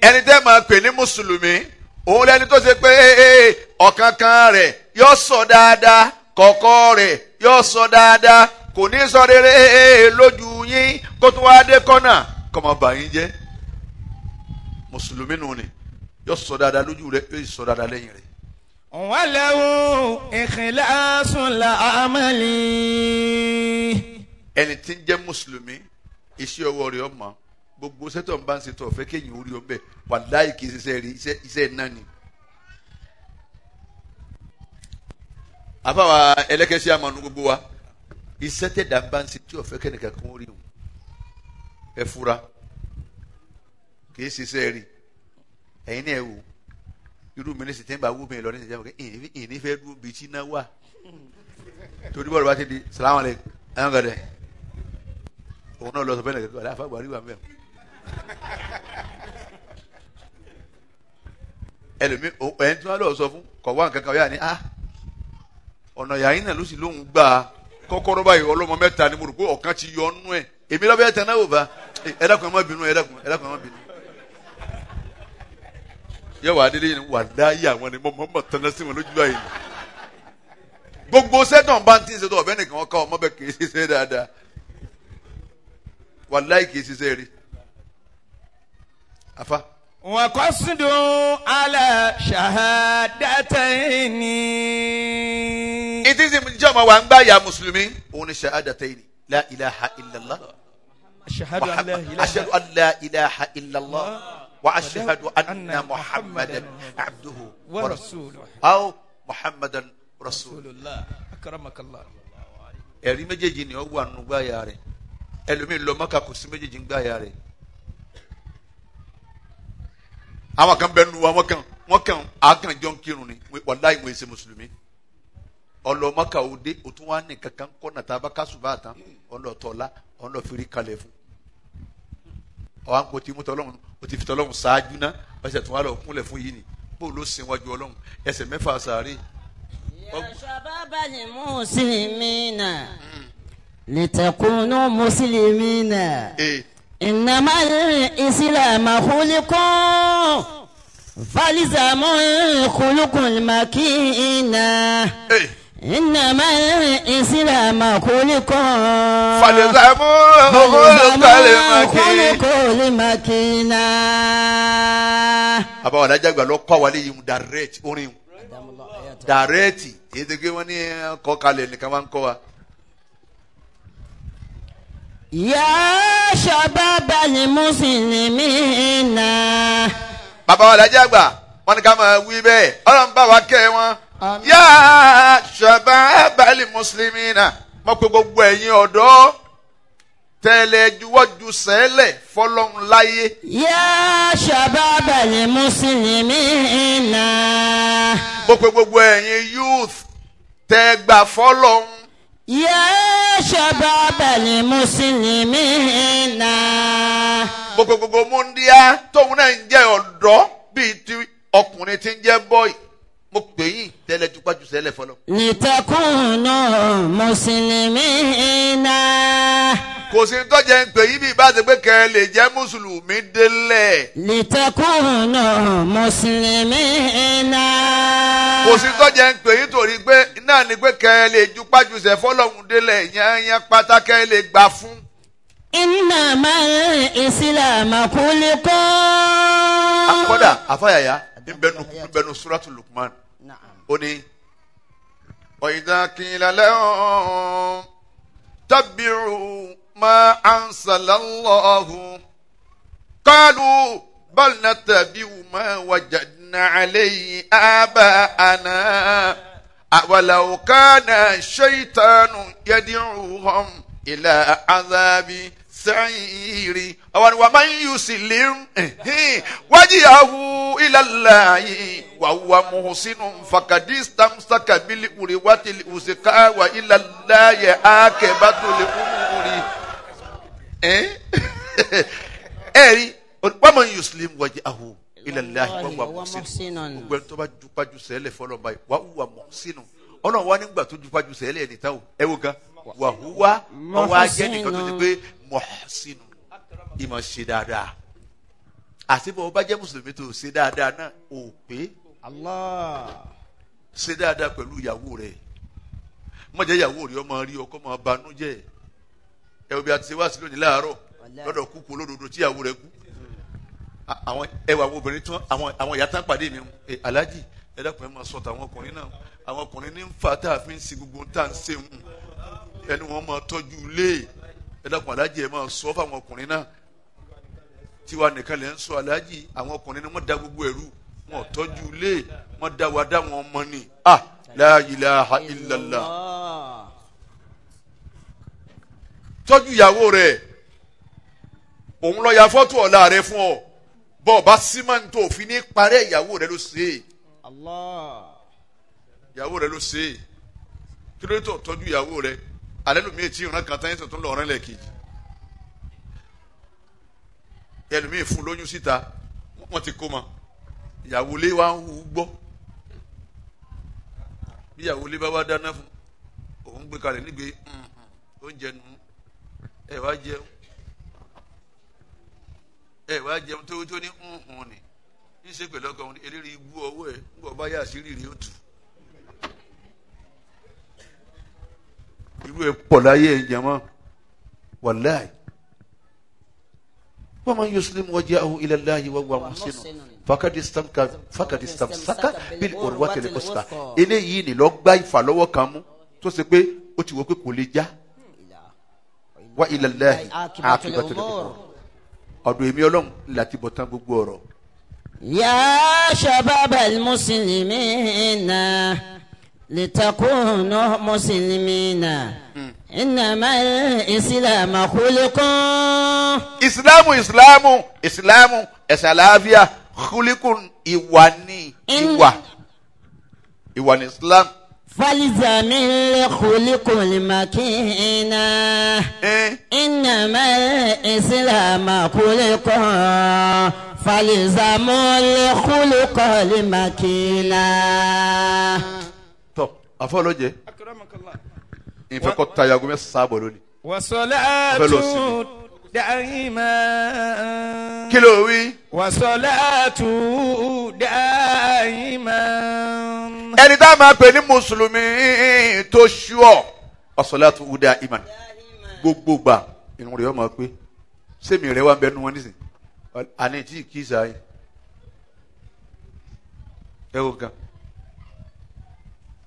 Ẹni tẹ́ máa pè ní mùsùlùmí òun lẹni tó ṣe pé ọ̀kánkán rẹ̀ yóò sọ dáadáa kọ̀kọ̀ rẹ̀ yóò sọ dáadáa kò ní sọ rere lójú yín kó tó wá dé kọ́nà kó má bà yín jẹ́ mùsùlùmí nù ni yóò sọ dáadáa lójú rẹ̀ yóò sọ dáadáa lẹ́yìn rẹ̀. وله إخلاص العمل. Ẹni tí ń jẹ́ mùsùlùmí iṣẹ́ ọwọ́ rẹ̀ ọmọ gbogbo sẹ́tọ̀ ń bá ń ṣètò ọ̀fẹ́ kéèyàn orí ọbẹ̀ wàláhì kì í ṣiṣẹ́ rí iṣẹ́ náà ni. Àfàwà ẹlẹ́kẹ́sí àmọ́nú gbogbo wa iṣẹ́ tẹ̀dá ń bá ń ṣe tí ọ̀fẹ́ kẹ́nìkan kan rí wọn ẹ fura kì í ṣiṣẹ́ rí. Ẹ̀yin náà ẹ wò irú mi ní sì tẹ́ ń bá wú mi lọ ní ìṣẹ́jọ́ ìní fẹ́ dúró bíi tí náà wà torí bọ́ọ̀lù bá ti di sàlámù aláìkùm ẹ̀yàn gàdẹ̀ òun náà lọ sọ fẹ́ẹ́ nìkan aláfa buhari wà mẹ́rin ẹlòmí ẹni tí wọ́n lọ sọ fún kọ̀ wá nǹkan kan yà ní ah ọ̀nà yàrá náà ló sì lóhùn gbà kọ́kọ́rọ́ báyìí ọlọ́mọ mẹ́ta ni mo rò pé ọ̀kan ti yọ ọ́nú ẹ̀ èmi lọ́bẹ̀ ẹ̀ tẹ̀ náà wò bá ẹ dákun ẹ má bínú ẹ dákun ẹ dákun ẹ má bínú. Yẹ wà á délé yìí wà láyé àwọn ni mo mọ̀ tán sí wọn lójú báyìí gbogbo sẹ́tọ̀n bá ń tí ń ṣètò ọ̀bẹ nìkan ọkọ ọmọ bẹ́ẹ̀ kì í ṣiṣẹ́ dáadáa wàláì kì í ṣiṣẹ́ rí afa. وقصد على شهادتين. Ìdí sì jẹ́ ọmọ wa ń gbá ya mùsùlùmí òun ni shahadatayn la ilaha illallah ashhadu an la ilaha illallah wa ashhadu anna muhammadan abduhu wa rasuluhu aw muhammadan rasulullah. Akramakallah. Ẹ̀rí méjèèjì ni ó wà nínú gbáyà rẹ̀ ẹlòmíín lọ Mọ́kà kò sí méjèèjì ń gbáyà rẹ̀. Àwọn kan bẹ nu wa wọn kan àkànjọ ń kírun ni wàláhì wọn ṣe mùsùlùmí. Ọlọmọkà òde òtún wà ní kankan kọ́ nàta bá kásùbà tán ọlọ́tọ̀ọ́lá ọlọ́fìrí kalẹ̀ fún ọ̀hán kò tí mú tọ́lọ́hún o ti fi tọ́lọ́hún ṣáájú ná ọ̀sẹ̀ tó wà lọ kúnlẹ̀ fún yìí ni bó ló sin wájú ọlọ́hún ẹsẹ̀ mẹ́fà sàárè. يا شباب المسلمين لتكونوا مسلمين إنما الإسلام خلق فالزموا خلق المكين إنما الإسلام خلق فالزموا خلق المكين. Àbáwọ̀ adájọ́ àgbà lọ kọ́ wálé yìí direct orin dàrẹ́ẹ̀tì èyí tó gbé wọn ní kọ́ kalẹ̀ nìkan máa ń kọ́ wa. Ya shababal muslimina. Bàbá wa lájẹ́ àgbà wọn ni ká máa wí bẹ́ẹ̀ ọlọ́run bá wa kẹ́ wọn. Ya shababal muslimina mọ̀ pé gbogbo ẹ̀yin ọ̀dọ́ tẹ́lẹ̀ juwọ́jú sẹ́lẹ̀ fọlọ́run láyé. Ya shababal muslimina. Mo pe gbogbo ẹ̀yin youth tẹ́ gbà fọlọ́run. Ya shababal muslimina. Mo pe gbogbo múndíá tóun náà ń jẹ́ ọ̀dọ́ bíi ti ọkùnrin tí ń jẹ́ bọ́ì. Mo pè yín tẹ́lẹ̀ jupájú sẹ́lẹ̀ fọlọ́. Litakunu muslimina. Kò sí tọ́jà ń pè yín bí ìbá ṣe pé kẹ́ ẹ lè jẹ́ mùsùlùmí délẹ̀. Litakunu muslimina. Kò sí tọ́jà ń pè yín torí pé náà ni pé kẹ́ ẹ lè jupájú sẹ́ fọlọ́hún délẹ̀ yányán pátá kẹ́ ẹ lè gbà fún. Innamal islamu khuluqun. Akọ́dà àfàyàyà nbẹnu Suratu Luqman. Ó ní wa idha qila lahum tabi'u ma anzalallahu qalu bal nattabi'u ma wajadna alayhi aba'ana walaw kana shaytanu yad'uhum ila adhabi sa'iri àwọn wa man yuslim wajhahu ila Allahi wa huwa muhsinun faqad istamsaka bil urwatil wuthqa wa ila Allahi aqibatul umuri. Ẹ̀rí wa man yuslim wajhahu ila Allahi wa huwa muhsinun gbogbo ẹni tó bá jupájú sẹ́lẹ̀ fọlọ́ báyìí wa huwa muhsinun ọlọ́run wa nígbà tó jupájú sẹ́lẹ̀ ẹni táwọn ẹ wò gan wàhúwá ọwọ́ ajẹ́ nìkan tó ti pé mọ̀ọ́sínú ìmọ̀ ṣe dáadáa àti bọ́ ọba jẹ́ mùsùlùmí tó ṣe dáadáa náà ò pé ṣe dáadáa pẹ̀lú ìyàwó rẹ̀ má jẹ́ ìyàwó rẹ̀ ọmọ rí ọkọ máa banújẹ́ ẹ òbí àti ṣe wá sí lónìí láàárọ̀ lọ́dọ̀ kúkú olódodo tí ìyàwó rẹ̀ kú àwọn ẹwà àwọn obìnrin tán àwọn ìyá tán pàdé mi aláàjì Ẹ dákun ẹ máa sọ tàwọn ọkùnrin náà. Àwọn ọkùnrin ní ń fa tá a fi ń sin gbogbo tá à ń ṣe ń ẹni wọn máa tọ́jú ilé. Ẹ dákun aláàjì ẹ máa sọ fáwọn ọkùnrin náà. Tiwa nìkan lè ń sọ aláàjì, àwọn ọkùnrin ni wọ́n da gbogbo ẹ̀rú, wọ́n tọ́jú ilé, wọ́n da wa dá wọn mọ́ ni. Ah, la ilaha illallah. Tọ́jú ìyàwó rẹ̀, òun lọ ya fọ́tò ọ̀la rẹ̀ fún ọ. Bọ́ ọba símẹ́ǹtì òfin ní parẹ́ ìyàwó rẹ̀ ló ṣe é. Ìyàwó rẹ̀ ló ṣe é. Kí ló tó tọ́jú ìyàwó rẹ̀? Alẹ́ lómi ètí ìran kan tán yín tuntun lọ ọ̀rẹ́ lẹ́ẹ̀kejì. Ẹlòmíì fún lóyún síta, wọ́n ti kó ma. Ìyàwó ilé wa ń hu gbọ́. Bí ìyàwó ilé bá wá dáná fún, òun gbé kalẹ̀ nígbè oúnjẹ nù. Ẹ wá jẹun. Ẹ wá jẹun tó tó ní ni. Ní ṣe pẹ̀lú ọkọ òun eléré ibú ọwọ́ ẹ̀ ń bọ̀ báyà àṣírí rẹ̀ ó tù. Irú ẹ̀ pọ̀ láyé ẹ̀ jẹ̀mọ́. Wàláì. Wa man yuslim wajhahu ila Allahi wa huwa muhsin faqad istamsaka bil urwatil wuthqa. Eléyìí ni lọ gbá ìfàlọ́wọ́ kan mú tó ṣe pé ó ti wọ pé kò lè já. Wa ila Allahi aqibatul umur. Ọ̀dọ̀ èmi Ọlọ́run láti bọ̀ tán gbogbo ọ̀rọ̀. Ya shababal muslimina litakunu muslimina innamal islamu khuluqun. Ìsìlámù ìsìlámù ìsìlámù ẹ̀sìn àlàáfíà khuluqun ìwà ni ìwà ìwà ni islam. Falizamil khuluqul makina innamal islamu khuluqun falizamil khuluqul makina. Tọ́ àfọlọ́jẹ́ ìfẹ́ kọ́ tayago mẹ́ sábọ̀ lónìí. Wasalatu daima. Kí ló wí? Wasalatu daima. Ẹni tá a máa pè ní mùsùlùmí tó ṣúọ̀ wasalatu daima. Gbogbo gbà irun rẹ̀ ọmọ pé sẹ́mi rẹ̀ wà ń bẹ nu wọn nísìn. Àní tí kì í sáyé. Ẹ wo kan.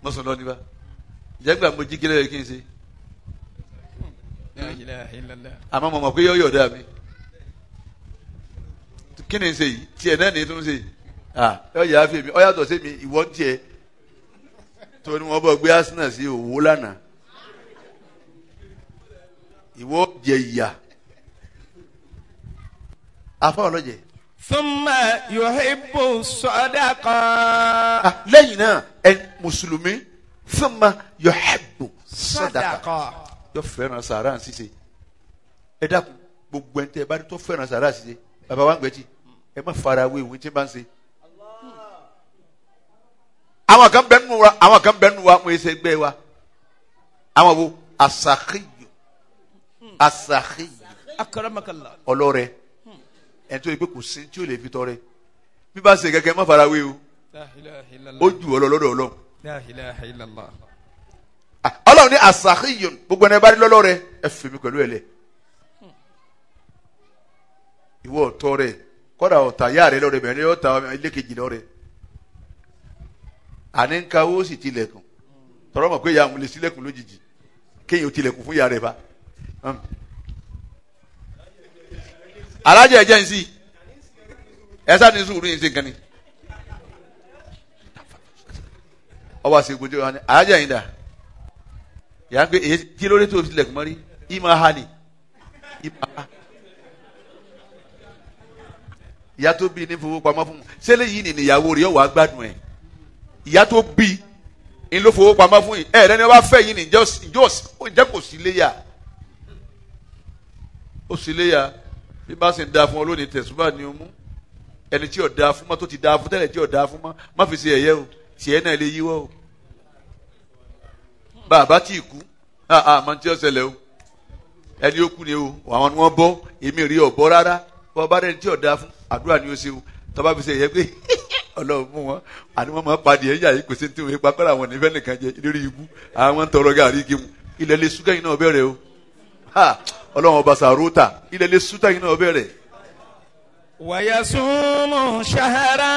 Mọ̀sán lọ níbà. Ìjẹ́gbà mo jí kílẹ̀ kí n ṣe. Àmọ́ mo mọ̀ pé yọ̀ọ́ yọ̀ọ̀dá mi. Kí ni n ṣe yìí? Tiẹ̀ náà ni tó ń ṣe yìí. Yọ yà á fi mi, ọ yàtọ̀ sí mi, ìwọ ń tiẹ̀. Tó ní wọ́n bọ̀ gbé Arsenal sí òwò lánàá. Ìwọ jẹ ìyà. Afa ọlọ́jẹ̀. Thumma yuhibbu sadaqa. Lẹ́yìn náà, ẹ mùsùlùmí thumma yuhibbu sadaqa. Yóò fẹ́ràn sàrà ṣíṣe. Ẹ dákun gbogbo ẹni tẹ́ ẹ bá rí tó fẹ́ràn sàrà ṣíṣe. Bàbá wa ń gbẹ́jì. Ẹ má fara wé ìwé tí ń bá ń ṣe. Àwọn kan bẹ nù wa, àwọn kan bẹ nù wa, mo ṣe gbẹ wa. Àwọn wo? Asakhiyu. Asakhiyu. Akramakallah. Ọlọ́rẹ. Ẹni tó yẹ pé kò sí tí o lè fi tọrẹ. Bí bá ṣe kẹ̀kẹ́ má fara wé o. Ó jù ọ lọ lọ́dọ̀ Ọlọ́run. La ilaha illallah. Ọlọ́run ní asakhiyun gbogbo ẹni bá rí lọ́lọ́rẹ ẹ fi mi pẹ̀lú ẹ lẹ̀. Ìwọ ọ̀tọ̀ rẹ kọ́dà ọ̀tà yá rẹ lọ́rẹ bẹ̀rẹ̀ ọ̀tà ilé kejì lọ́rẹ. Àní ń ka owó sì tilẹ̀kùn. Tọrọ mọ̀ pé ìyá àwọn lè sílẹ̀kùn lójijì. Kéèyàn ó tilẹ̀kùn fún ìyá rẹ̀ bá. Alájẹ ẹ̀jẹ̀ ń sí. Ẹ sá ní sùúrù yìí ṣe nǹkan ni. Ọwọ́ àṣegbè tí wọ́n ní alájẹ yìí dà. Yà á gbé èyí kí lóde tó tilẹ̀kùn mọ́rí? Ìmọ̀ ha ni. Ìmọ̀ ha. Ìyá tó bí ní fowópamọ́ fún un. Ṣẹlẹ̀ yìí ni ìyàwó rẹ̀ wàá gbádùn ẹ̀. Ìyá tó bí ní ló fowópamọ́ fún yìí. Ẹ̀ lẹ́ni wọ́n bá fẹ́ yìí ni ǹjẹ́ kò sí léyà. Ó sí léyà. Bí bá sì ń da fún ọ lónìí tẹ̀sùbà ni ó mú. Ẹni tí ò da fún mọ́ tó ti da fún tẹ́lẹ̀ tí ò da fún mọ́ má fi ṣe ẹ̀yẹ o. Tiẹ̀ náà lè yíwọ́ o. Bàbá tí ì kú àmọ́ tí ó ṣẹlẹ̀ o. Ẹni ó kú ni o. Àwọn ni wọ́n bọ́ èmi rí ọ̀bọ rárá. Bọ́ bá rẹ̀ tí ò da fún àdúrà ni ó ṣe o. Tọ́ba fi ṣe ẹ̀yẹ pé Ọlọ́run mú wọn. Àní wọ́n máa padì ẹ̀yà yìí kò sí tí wọ́n pa kọ́ra àwọn onífẹ́ nìkan jẹ lórí ibú. Àwọn ń tọrọ gàrí kí mu. Ilẹ̀ lè sú kẹ́yìn náà bẹ̀rẹ̀ o. Ọlọ́run ọba sàrótà ilẹ̀ lè sú kẹ́yìn náà bẹ̀rẹ̀. Wàyàsúnmù ṣahara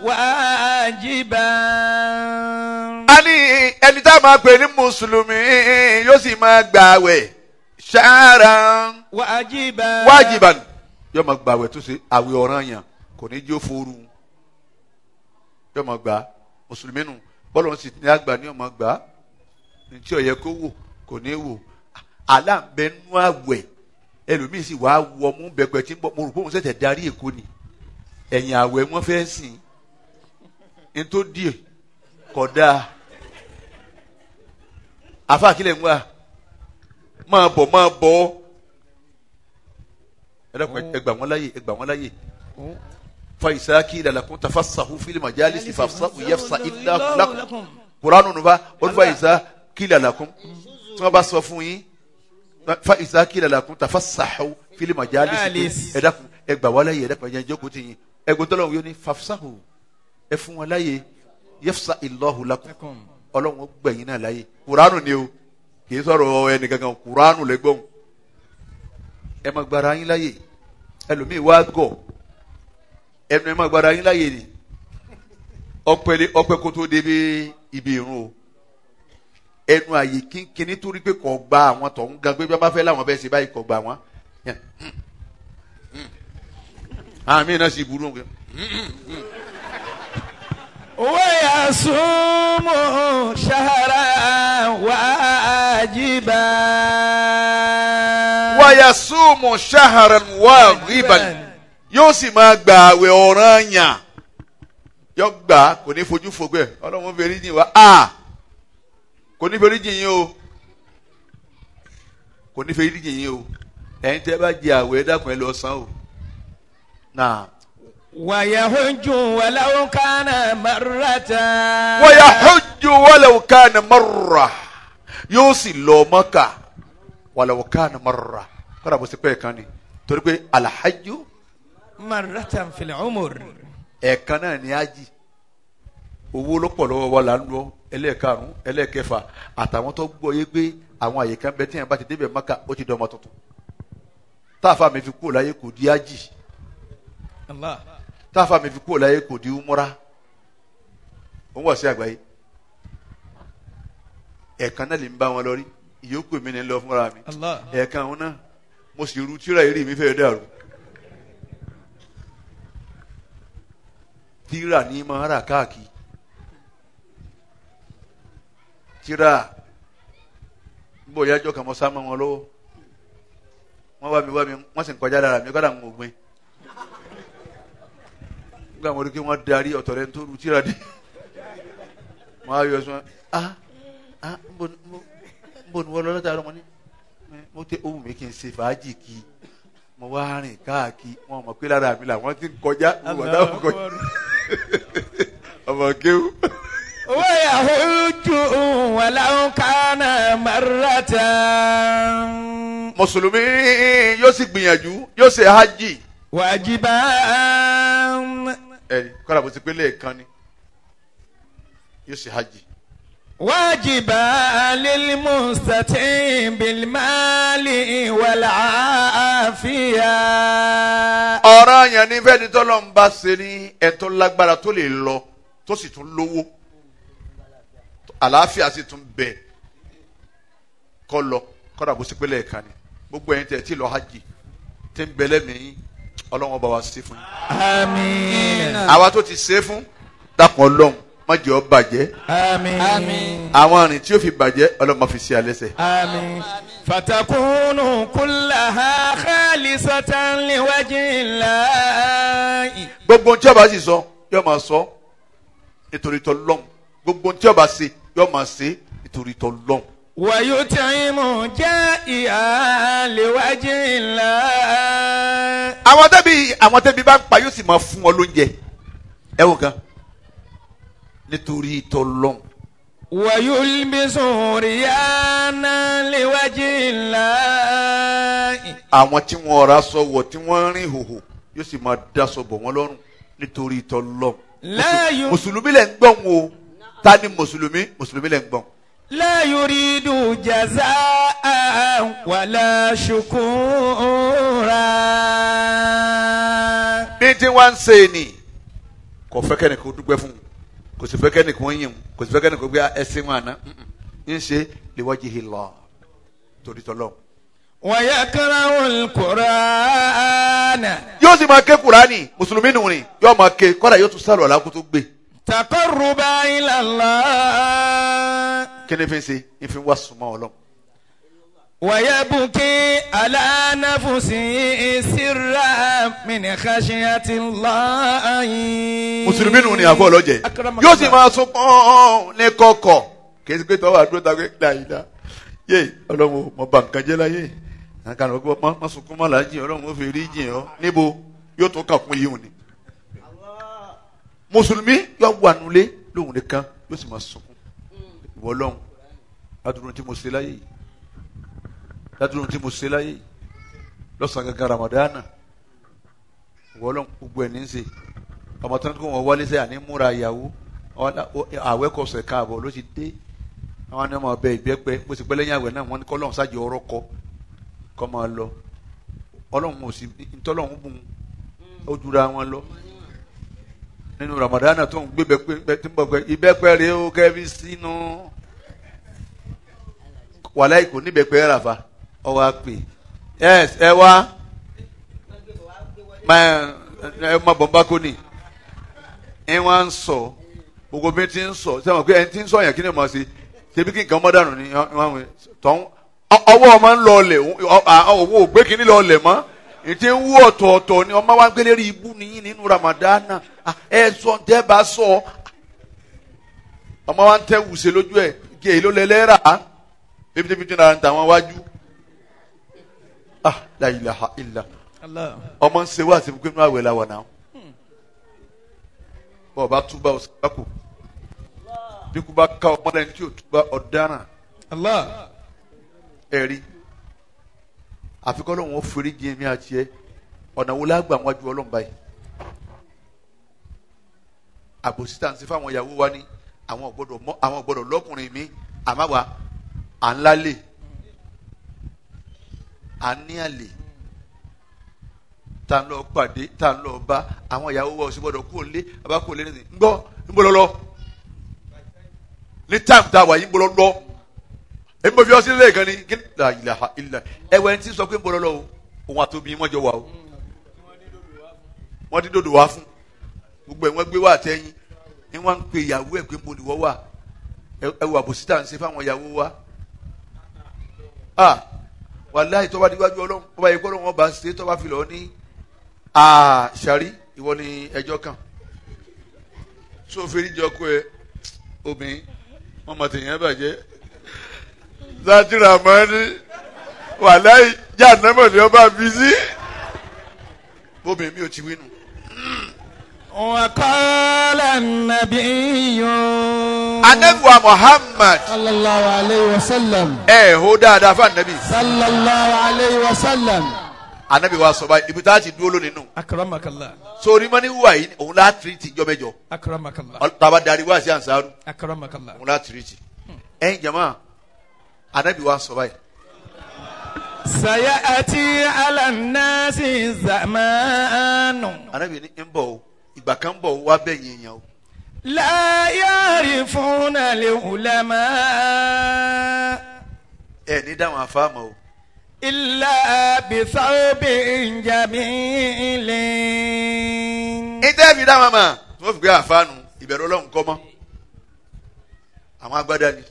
wájibà. A ní ẹni tá a máa pè ní mùsùlùmí yóò sì máa gbààwẹ̀ ṣahara wájibà. Wájibà yóò máa gbààwẹ̀ tó ṣe àwẹ̀ ọ̀ranyàn kò ní jó fooru yóò máa gbà mùsùlùmí nù bọ́lá ń sì ní àgbà ní ọmọ gbà ní tí ó yẹ kó wò kò ní wò aláǹbẹ̀nú àwẹ̀ ẹlòmíì sì wá wọ mú bẹ̀pẹ̀ tí mo rò pé òun ṣẹ̀ṣẹ̀ darí Èkó ni ẹ̀yìn àwẹ̀ wọ́n fẹ́ sìn ní tó díẹ̀ kódà àfa àkílẹ̀ ń wá máa bọ̀ máa bọ̀ ẹ gbà wọ́n láyè ẹ gbà wọ́n láyè fa qila lakum tafassahu fil majalisi fafsahu yafsahillahu lakum kuranu nufa ó ní fa qila lakum tí wọ́n bá sọ fún yín fa qila lakum tafassahu fil majalisi ẹ dákun ẹ gbà wá láyè ẹ dákun ẹ jẹ́ jókòó tì yín ẹ gbọ́dọ̀ lọ́wọ́ yóò ní fafsahu ẹ fún wọn láyè yafsahillahu lakum ọlọ́run ó gbẹ̀yìn náà láyè kuranu ni o kì í sọ̀rọ̀ ẹnìkankan kuranu lẹ́gbọ̀n ẹ má gbára yín láyè ẹlòmíì wá gọ̀ ẹnu ẹ má gbára yín láyè ni ọpẹ́ kó tó débi ibi ìrun o ẹnu àyè kínkínní torí pé kò gba àwọn tó ń ga pé bí wọ́n bá fẹ́ láwọn fẹ́ ṣe báyìí kò gba wọn àmì náà sì burú nǹkan. ويصوم شهرا واجبا. ويصوم شهرا واجبا yóò sì máa gba àwẹ̀ ọ̀ranyàn yóò gbà kò ní fojú fogbẹ́ ọlọ́run fèrè jìn wá a kò ní fèrè jìn yín o kò ní fèrè jìn yín o ẹ̀yin tẹ́ bá jẹ àwẹ̀ dákun ẹ lọ san o náà. ويحج ولو كان مرة. ويحج ولو كان مرة yóò sì lọ Mọ́kà ولو كان مرة kọ́ra bó ṣe pé ẹ̀kan ni torí pé alhajju مرة في العمر ẹ̀kan náà ni ájì owó ló pọ̀ lọ́wọ́ wa là ń lọ ẹlẹ́ẹ̀karùn-ún ẹlẹ́ẹ̀kẹfà àtàwọn tó gbọ́ yé pé àwọn àyè kan bẹ tí yẹn bá ti débẹ̀ Mọ́kà ó ti dọ́mọ tuntun táàfà mi fi kúrò láyé kò di ájì táfà mi fi kúrò láyé kò di umura òun wọ̀ sí àgbáyé ẹ̀ẹ̀kan náà lè ń bá wọn lọ rí ìyókù mi ní lọ fúnra mi ẹ̀ẹ̀kan òun náà mo sì ru tíra eré mi fẹ́ dàrú tíra ní máa rà káàkiri tíra ń bọ̀ yájọ́ kan mọ́ sá mọ́ wọn lọ́wọ́ wọ́n wá mi wọ́n sì ń kọjá lára mi kọ́dà ń wò gbin nígbà wọn rí kí wọn darí ọ̀tọ̀ rẹ tó ru tíra dé wọn á yọ sọ ah ah nbọ ni wọn lọ látara wọn ni mo tẹ ohun mi kì í ṣe fàájì kí mo wá rìn káàkiri wọn mọ̀ pé lára mi làwọn ti ń kọjá ọmọ kéwù. ويحج ولو كان مرة. mùsùlùmí yóò sì gbìyànjú yóò ṣe hajj. wàjibà. Ẹ̀rí kọ́ra bó ti pé lẹ́ẹ̀kan ni yóò ṣe hajj. wàjibà lilmustati bilmali wal-afiya. ọ̀ràn yẹn ní fẹ́ni tọ́lọ́ ń bá ṣe ní ẹ̀tọ́ lágbára tó lè lọ tó sì tún lówó àlàáfíà sì tún bẹ kọ́ lọ kọ́ra bó ti pé lẹ́ẹ̀kan ni gbogbo ẹ̀yin tẹ̀ tí lọ hajj tí ń bẹ lẹ́mìí ọlọ́run bá wa ṣe fún yín. Àmín. Àwa tó ti ṣe fún dákun ọlọ́run má jẹ́ ó bàjẹ́. Àmín. Àwọn àrùn tí ó fi bàjẹ́ ọlọ́run má fi ṣe alẹ́ sẹ́. Àmín. Fatakunu kullaha khalisatan liwajhillahi. Gbogbo ohun tí ó bá sì sọ yóò máa sọ nítorí t'Ọlọ́run gbogbo ohun tí ó bá ṣe yóò máa ṣe nítorí t'Ọlọ́run. ويطعم جائعا لوجه الله. Àwọn tẹ́bi bá ń pa yóò sì máa fún ọ lóúnjẹ ẹ wò gan nítorí t'Ọlọ́run. ويلبس ريانا لوجه الله. Àwọn tí wọ́n ra sọ wọ̀ tí wọ́n rìn hòhò yóò sì máa daṣọ bọ̀ wọ́n lọ́rùn nítorí t'Ọlọ́run. Mùsùlùmí lẹ̀ ń gbọ́n o ta ni mùsùlùmí mùsùlùmí lẹ̀ ń gbọ́n. لا يريد جزاء ولا شكورا. Bí tí wọ́n ń ṣe ni kò fẹ́ kẹ́ni kò dúpẹ́ fún un, kò sì fẹ́ kẹ́ni kò yìn, kò sì fẹ́ kẹ́ni kò gbé ẹsẹ̀ wọn àná ń ṣe liwajhi Allah torí tọ́lọ́. Wa yaqra'ul Qur'ana. Yóò sì máa ké Kùránì, mùsùlùmí nù ni yóò máa ké, kọ́dà yóò tún sálọ̀ ọ̀la kó tó gbé. Taqarruba ila Allah. Kí ni fi ń ṣe? Ń fi wá súnmọ́ Ọlọ́run. ويبكي على نفسه سرا من خشية الله. Mùsùlùmí nù ni àfọ ọlọ́jẹ̀ yóò sì máa sunkún ní kọ̀kọ̀ kì í ṣe pé tọ́wọ́ àdúrà tàbí láyìlá yé Ọlọ́run mo bà nǹkan jẹ́ láyé nǹkan lọ́gbọ́n má sunkún má làájì Ọlọ́run ó fi rí jìn ọ́ níbo yóò tún kà kún yìí ni. Mùsùlùmí yóò wà nulẹ̀ lóhùn nìkan yóò sì máa sunkún ìwọ Ọlọ́run ládùúrún tí mo ṣe láyé yìí ládùúrún tí mo ṣe láyé yìí lọ́sàn-án gangan Ramadana ìwọ Ọlọ́run gbogbo ẹ̀ ní í ṣe ọmọ tó ń kó wọn wọlé sẹ́yà ní múra ìyàwó àwẹ̀ kọsẹ̀ káàbọ̀ ló ti dé àwọn ni ọmọ ọbẹ̀ ìbẹ́pẹ bó ti pẹ́ lẹ́yìn àwẹ̀ náà wọ́n ní kọ́lọ́hún ṣáàjì ọ̀rọ̀ kọ kọ́ máa lọ Ọlọ́run ò sí ntọ́lọ́hún bùn ó jura wọn lọ nínú Ramadana tó ń gbé bẹ́pẹ́ tí ń bọ̀ pé ìbẹ́pẹ rèé ó kẹ́bí sínú wàláì kò ní ìbẹ́pẹ rà fa ọwọ́ àpè ẹ wá ẹ má bọ̀ ń bá kó ni ẹ wá ń sọ gbogbo bí ti ń sọ sẹ́wọ̀n pé ẹni tí ń sọ yẹn kí ni mo ṣe ṣebí kí nǹkan mọ́ dànù ni tọ́hún ọwọ́ ọmọ ń lọ ọlẹ̀ òun ò gbé kínní lọ ọlẹ̀ mọ́ ètí ń wú ọ̀tọ̀ọ̀tọ̀ ni ọmọ wa ń gbélé rí ibú nìyí nínú Ramadana ẹ sọ tẹ́ bá sọ ọmọ wa ń tẹ́ wùsẹ̀ lójú ẹ̀ kí èyí ló lẹ lẹ́rà 50-50 naira ń ta àwọn wájú ah la ilaha illa ọmọ ń ṣe wá àti pé inú àwẹ̀ la wà náà bọ́ọ̀ bá túbà ó sábà kù bí kú bá ká ọmọ lẹ́ni tí ò túbà ọ̀daràn ẹ̀rí àfikọ́ lóun ó forí jìn mí àti ẹ ọ̀nà wo lágbà wájú Ọlọ́run báyìí àbòsí tá à ń ṣe fáwọn ìyàwó wa ní àwọn ò gbọ́dọ̀ mọ́ àwọn ò gbọ́dọ̀ lọ́kùnrin mi àmọ́ wa à ń lálẹ́ à ń ní àlè tá ń lọ pàdé tá ń lọ bá àwọn ìyàwó wa ò sì gbọ́dọ̀ kó lé bàbá kó lé ní gbọ́ ń bọ́ lọ́lọ́ ní táìmù tá a wà yìí ń bọ́ lọ́lọ́ èmi mo fi ọ sílẹ̀ gan ni kí ni la ilaha illa ẹwẹ́ ní ti sọ pé ń bọ́ lọ́lọ́ o òun àtòbí wọn jọ wà o wọ́n dín dòdò wá fún gbogbo ẹ̀ wọ́n gbé wá àtẹ́yìn ni wọ́n ń pe ìyàwó ẹ̀ pé mo ní wọ́n wà ẹ wà bòsí tá à ń ṣe fáwọn ìyàwó wa ah wàláhì tó bá díwájú Ọlọ́run ó bá yẹ kó Ọlọ́run ọba ṣe tó bá fi lọ ní àṣàrí ìwọ ni ẹjọ́ kan tó fèrè jọ kó ẹ obìnrin wọn mọ tèèyàn bàjẹ́ sátìrà mọ́ ní wàláhì jáàdámọ̀ ni ọba fi sí obìnrin mi ò ti wí nù. وقال النبي Ànábì Muhammad sallallahu alayhi wa sallam. ẹ hó dáadáa fún anabi. sallallahu alayhi wa sallam. Anabi wa sọ báyìí ibi tá a ti dúró lónìí nù. akramakallah. Sórí mọ́ni wà yìí òun lá tìrìtì jọ mẹ́jọ. akramakallah. Tàbá darí wá sí ansaru. akramakallah. Òun lá tìrìtì. Ẹ̀yin jama anabi wa sọ báyìí. sayati ala nasi zamanu. Anabi ní ń bọ̀ o ìgbà kan bọ̀ wá bẹ̀ yín yẹn o. La yarifuna li ulama. Ẹ ní dáhùn afáàmọ́ o. Illa bi thawbin jamilin. Ìtẹ́ fi dáhùn àmà tí wọ́n fi gbé àfáànù ìbẹ̀rù Ọlọ́run kọ́ mọ́. Àwọn agbádá ni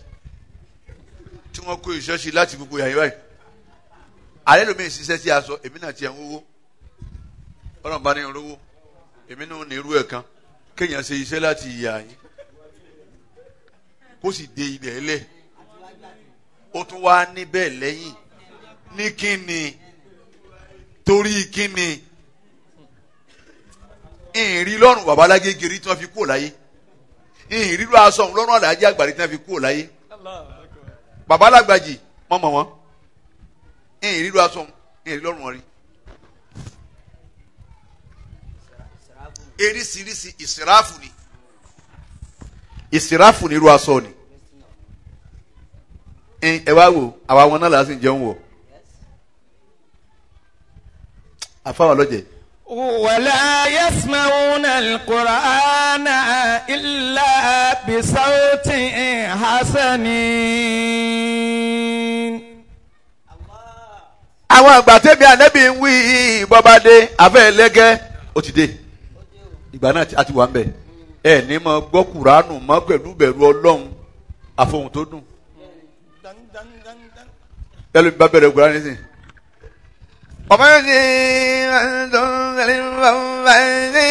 tí wọ́n kó iṣẹ́ sí láti gbogbo yàrá yìí. Àlẹ́ lómi ìṣiṣẹ́ sí aṣọ èmi náà tiẹ̀ ń wówó. Ọlọ́run bá ní irúwó èmi náà ní irú ẹ̀ kan kéèyàn ṣe iṣẹ́ láti ìyá yín kó sì dé ilẹ̀ ẹlẹ̀ ó tún wá níbẹ̀ lẹ́yìn ní kíni torí kíni ìrì lọ́rùn babalágége rí tí wọ́n fi kúrò láyé ìrì lọ́ aṣọ òun lọ́rùn àlàájì àgbàrí tí wọ́n fi kúrò láyé babalágbàjì mọ̀mọ́ wọn ìrì lọ́ aṣọ òun ìrì lọ́rùn wọn rí. Eríṣiríṣi ìsìráfù ni ìsìráfù ni irú aṣọ ni ẹ wá wò àwa wọn náà làásì jẹun wò àfáwà lọ́jẹ̀ ولا يسمعون القرآن إلا بصوت حسن. Àwọn àgbà tẹ́mi ànẹ́bí ń wí bọ́ba dé afẹ́ ẹlẹ́gẹ́ ó ti dé ìgbà náà a ti wà ń bẹ̀ ẹ ní mọ gbọ́ Kùránù mọ́ pẹ̀lú bẹ̀rù Ọlọ́run àfohùn tó dùn ẹlòmí bá bẹ̀rẹ̀ Kùránù nísìnyí. Ọmọ yẹn ní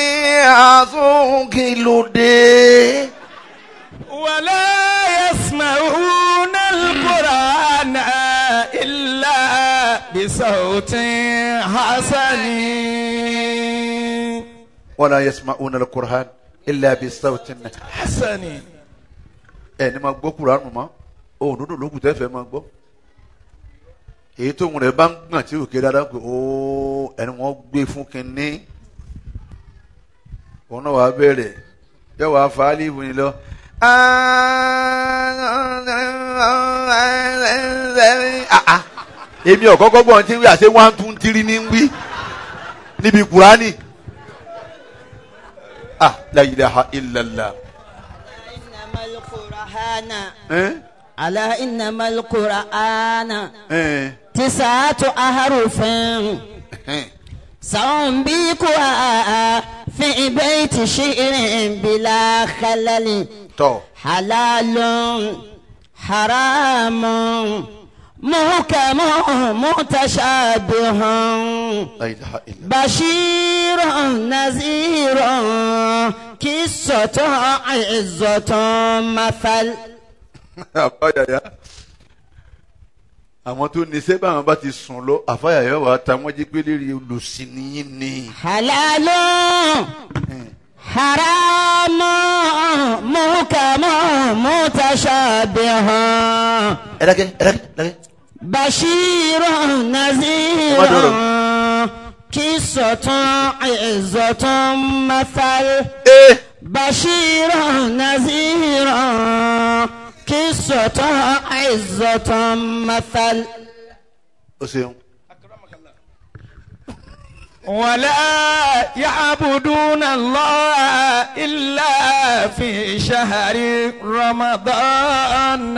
àsókè lóde. Wala yasma'una al-Qur'ana illa bisawtin hasani. Wala yasma'una al-Qur'ana illa bisawtin hasani. Ẹ ní ma gbọ́ Kùránù mọ́, òun dúdú lókùn tẹ́ fẹ́ máa gbọ́. Èyí tó ń rẹ̀ bá ń gbọ̀n tí òkè dáadáa pé ooo ẹni wọ́n gbé fún kínní òun náà wàá bẹ̀rẹ̀ yóò wàá fa álífù ni lọ. Èmi ọ̀kọ́kọ́ gbọ́n tí ń wí àṣẹ 1 2 3 ní ń wí níbi Kùránì. La ilaha illallah. Ala innamal Qur'ana tis'atu ahrufin sanbikuha fi bayti shi'rin bila khalali halalun haramun muhkamun mutashabihun bashirun nazirun qissatun izzatun mathal. Àfàyàyà àwọn tó ní sẹ́bà àwọn bá ti sùn lọ àfàyàyà wà á ta wọ́n jí pé lérí olùsìnìyìn ni. Halalun haramun muhkamun mutashabihun. Ẹ dákẹ́ ẹ dákẹ́ dákẹ́. Bashirun nazirun qissatun izzatun mathal. Bashirun nazirun. Qissatun izzatun mathal. O ṣeun. Wala ya'buduna Allah illa fi shahri Ramadan.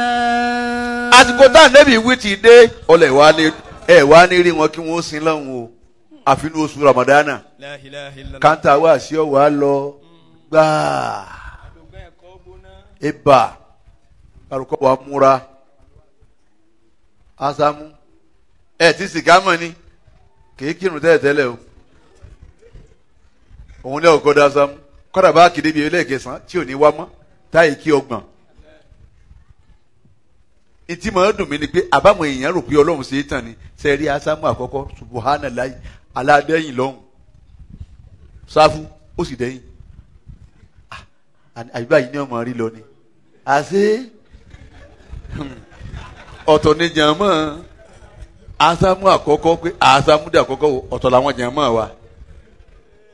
Àsìkò tá ànẹ́bí wí ti dé ọlẹ̀ wa ni ẹ wá ní rí wọn kí wọ́n sin lọ́hùn o àfi ní oṣù Ramadana káńtà wá sí ọ wá lọ gbáà ibà kálukọ wa múra asamu ẹ ti sìgá mọ ni kìí kírun tẹ́lẹ̀ tẹ́lẹ̀ o òun ní ọkọ dasamu kọ́dà bá kéde bíi ẹlẹ́ẹ̀kẹsàn tí ò ní wá mọ́ táyì kí ọgbọ̀n ìtì mọ̀ ọ́ dùn mí ni pé àbámọ̀ èèyàn rò pé Ọlọ́run ṣe é tàn ni sẹ́ẹ̀rí asamu àkọ́kọ́ subhanallahi aládẹ́yìn lọ́hùn sáfù ó sì dẹ́yìn àbíbá yìí ní ọmọ rí lọ ni àṣé ọ̀tọ̀ ni jàmọ́ asámú àkọ́kọ́ pé asámúdé àkọ́kọ́ ọ̀tọ̀ làwọn jàmọ́ wa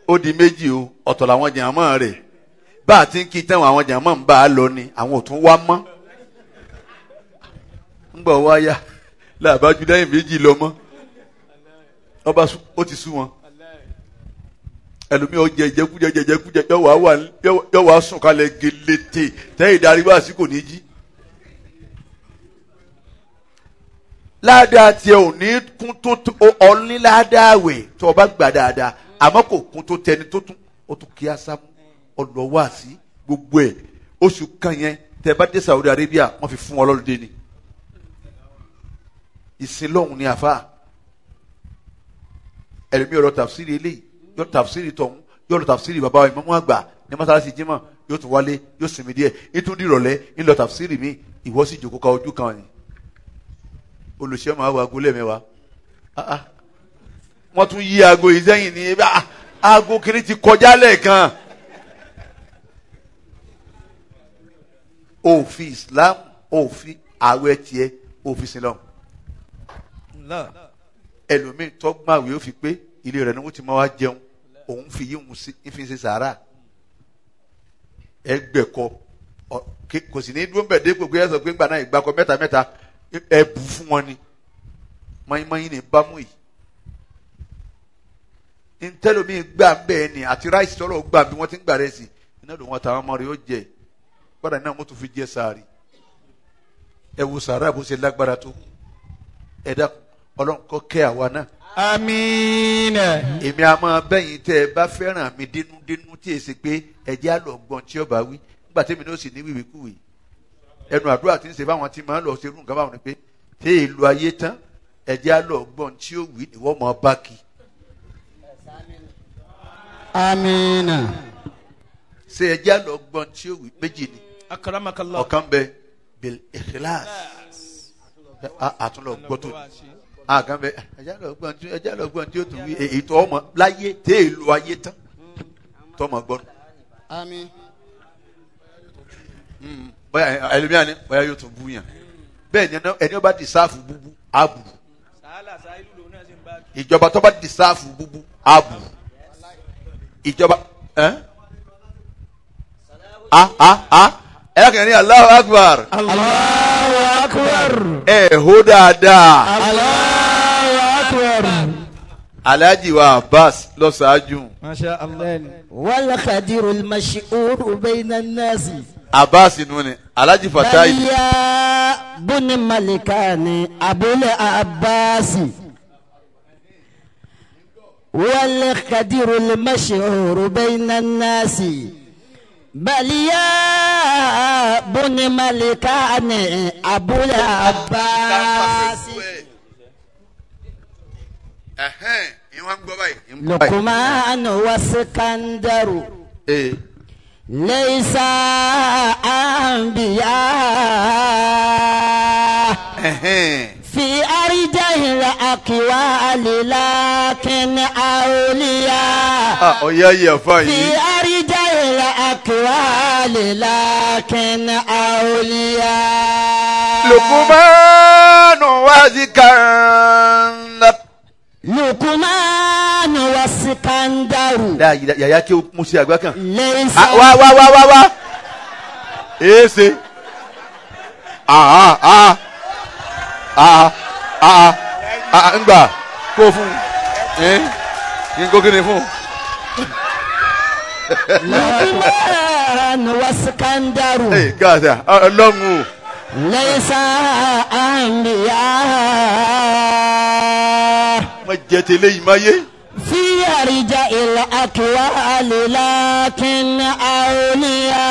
ó di méjì o ọ̀tọ̀ làwọn jàmọ́ rẹ̀ bá a ti ń kí táwọn àwọn jàmọ́ ń bá a lọ ni àwọn ò tún wá mọ́ ń gbọ́ wá yá làbájú lẹ́yìn méjì lọ mọ́ ọba ó ti sú wọn ẹlòmíì ó jẹ jẹkújẹ jẹjẹkújẹ yọ wá sùn kalẹ̀ gelete tẹ́yìn darí wá sí kò ní jí. Ládàá tiẹ̀ ò ní kún tó ọní ládàá wẹ̀ tó o bá gbà dáadáa àmọ́ kò kún tó tẹni tó tún ó tún kí asámú ọlọ́wọ́ àti gbogbo ẹ̀ oṣù kan yẹn tẹ́ bá dé Saudi Arabia wọ́n fi fún ọ lọ́lọ́dẹ ni ìsìn lọ́hùn ni àfa ẹlòmíì ọ̀rọ̀ tàfsírì eléyìí yóò tàfsírì tọ̀hún yóò lọ tàfsírì bàbá wa ìmámù àgbà ní mọ́sálásí jímọ̀ yóò tún wálé yóò sinmi díẹ̀ nítorí ìrọ̀lẹ́ ńlọ tàfsírì mi ìwọ sì jòkó ka ojú kan ni olùṣẹ́ máa wọ aago lẹ́mẹ̀wá wọ́n tún yí aago yìí sẹ́yìn ní aago kìíní ti kọjá lẹ́ẹ̀kan. Òfin Islam òfin àwẹ̀ tiẹ̀ òfin sinlọ ẹlòmíì tọ́gbọ́n àwẹ̀ ó fi pé ilé rẹ̀ ni wọ́n ti máa wá jẹun òun fi yíwùn sí fi ṣe sàárà ẹgbẹ̀kọ kò sì ní dúró bẹ̀ dépò pé ẹ sọ pé ńgbà náà ìgbàkọ mẹ́ta mẹ́ta ẹ bù fún wọn ni mọ́yìnmọ́yìn ní bámú yìí Ntẹ́lómi gbà bẹ́ẹ̀ ni àti ráìsì tọ́lọ̀ gbà bí wọ́n ti ń gbà rẹ̀ sí iná ló wọn tàwọn ọmọ rẹ̀ ó jẹ gbọ́dọ̀ náà wọ́n tún fi jẹ sàárì. Ẹ wo sàárà bó ṣe lágbára tó. Ẹ dákun Ọlọ́run kó kẹ́ àwa náà. Àmín. Èmi a máa bẹ́yìn tẹ́ ẹ bá fẹ́ràn mi dénúdénú tí èsì pé ẹ̀jẹ̀ á lọ gbọ́n tí ọba wí nígbà tẹ́mi náà sì ní wíwíkúwì. Ẹnu àdúrà tí ń ṣe fáwọn tí máa ń lọ ṣerú nǹkan báwọn ni pé tí èlò ayé tán ẹ̀jẹ̀ á lọ gbọ́n tí ó wí ìwọ́ mọ́ bá kí. Àmín. Ṣé ẹ̀jẹ̀ á lọ gbọ́n tí ó wí méjì ni. Akramakallah. Ọ̀kan bẹ bil ikhlas àtúnlọ̀ gbọ́ tó àgàn bẹ ẹjẹ lọ gbọ́n tí ó tún wí èyí tó ọmọ láyé tẹ èlò ayé tán tọmọ gbọ́n. Àmín. Bóyá ẹlòmíà ni bóyá yóò tún bú yàn bẹ́ẹ̀ ni ẹni ó bá di sáàfù búbú á bù ìjọba tó bá di sáàfù búbú á bù ìjọba ẹ a ẹ kàn ní Allahu Akbar. Allahu Akbar. Ẹ hó dáadáa. Allahu Akbar. Alhaji wa Abbas lọ ṣáájú. Masha Allah. Wal khadirul mash'ur bayna an-nas. Abbas nù ni Alhaji Fatai. Baliya buni malikani Abul Abbas. Wal khadirul mash'ur bayna an-nas. Baliya buni malikani Abul Abbas. Luqman wa Sikandaru. Laysa anbiya. Fi arjahil aqwali lakin awliya. Ọ̀yá yìí àfa yìí. Fi arjahil aqwali lakin awliya. Luqman wa Sikandar. Luqman wa Sikandaru. Yàyà kí o mú sí àgbà kan. Laysa. Wá wá wá wá wá. Èsè. Ngbà kó fún un. Kí n kó kí ni fún un. Luqman wa Sikandaru. Ee gáàsà ọlọ́run o. Laysa anbiya. Má jẹ tẹ́lẹ̀ yìí má yé. Fi arja'il aqwali lakin awliya.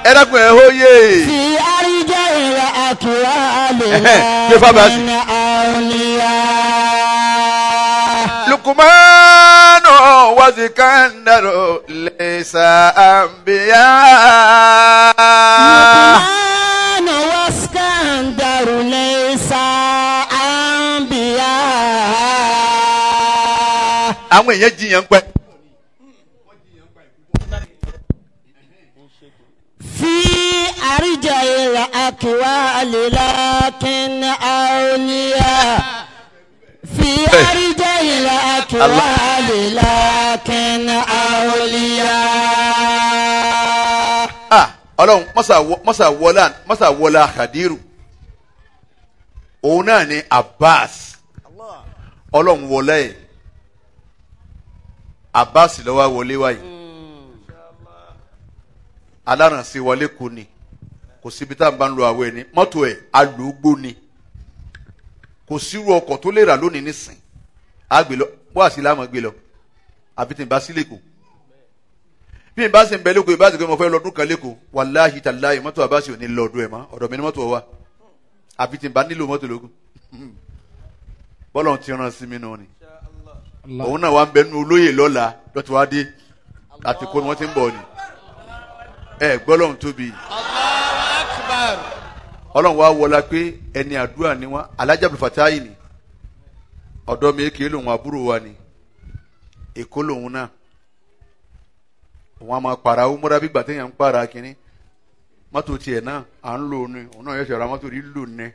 Ẹ dákun ẹ hó yé. Fi arja'il aqwali lakin awliya. Luqman wa Sikandaru laysa anbiya. Luqman wa Sikandaru laysa anbiya. Àwọn èèyàn jiyàn pẹ́. Fi arja'il aqwali lakin awliya. Fi arja'il aqwali lakin awliya. Ọlọ́run mọ́sà wọlá Khadiru òun náà ni Abbas. Ọlọ́run wọlé ẹ̀ Abbas lọ́wọ́ wọlé wáyé. Alárànṣe wọlé kò ní kò síbi tá à ń bá ń lo àwọ̀ ẹni mọ́tò ẹ̀ alùgbò ni kò sírú ọkọ̀ tó lè rà lónìí nísìn á gbé lọ wọ́n àti láàmú gbé lọ àfi tí n bá sí lẹ́kọ̀ọ́ bí n bá sì ń bẹ lẹ́kọ̀ọ́ ìbá sì pé mo fẹ́ lọ́dún kan lẹ́kọ̀ọ́ wàláhì tàláhì mọ́tò Abbas ò ní lọ ọdún ẹ̀ mọ́ ọ̀dọ̀ mi ní mọ́tò wa àfi tí n bá nílò mọ́tò lógún bọ́lọ̀ ti rán sí mi nù ni òun náà wà ń bẹ nínú olóyè lọ́la lọ́tí wá dé àti kó ni wọ́n ti ń bọ̀ ni ẹ gbọ́ lọ́hùn tóbi. Ọlọ́run wa wọlá pé ẹni àdúrà ni wọ́n Alhaji Abdul Fatai ni ọ̀dọ́ mi èké lòun àbúrò wa ni Èkó lòun náà òun a máa para ó múra bí gbàtẹ́yà ń para kínní mọ́tò tiẹ̀ náà à ń lò ní òun náà yẹ sọ̀rọ̀ mọ́tò rí lò ní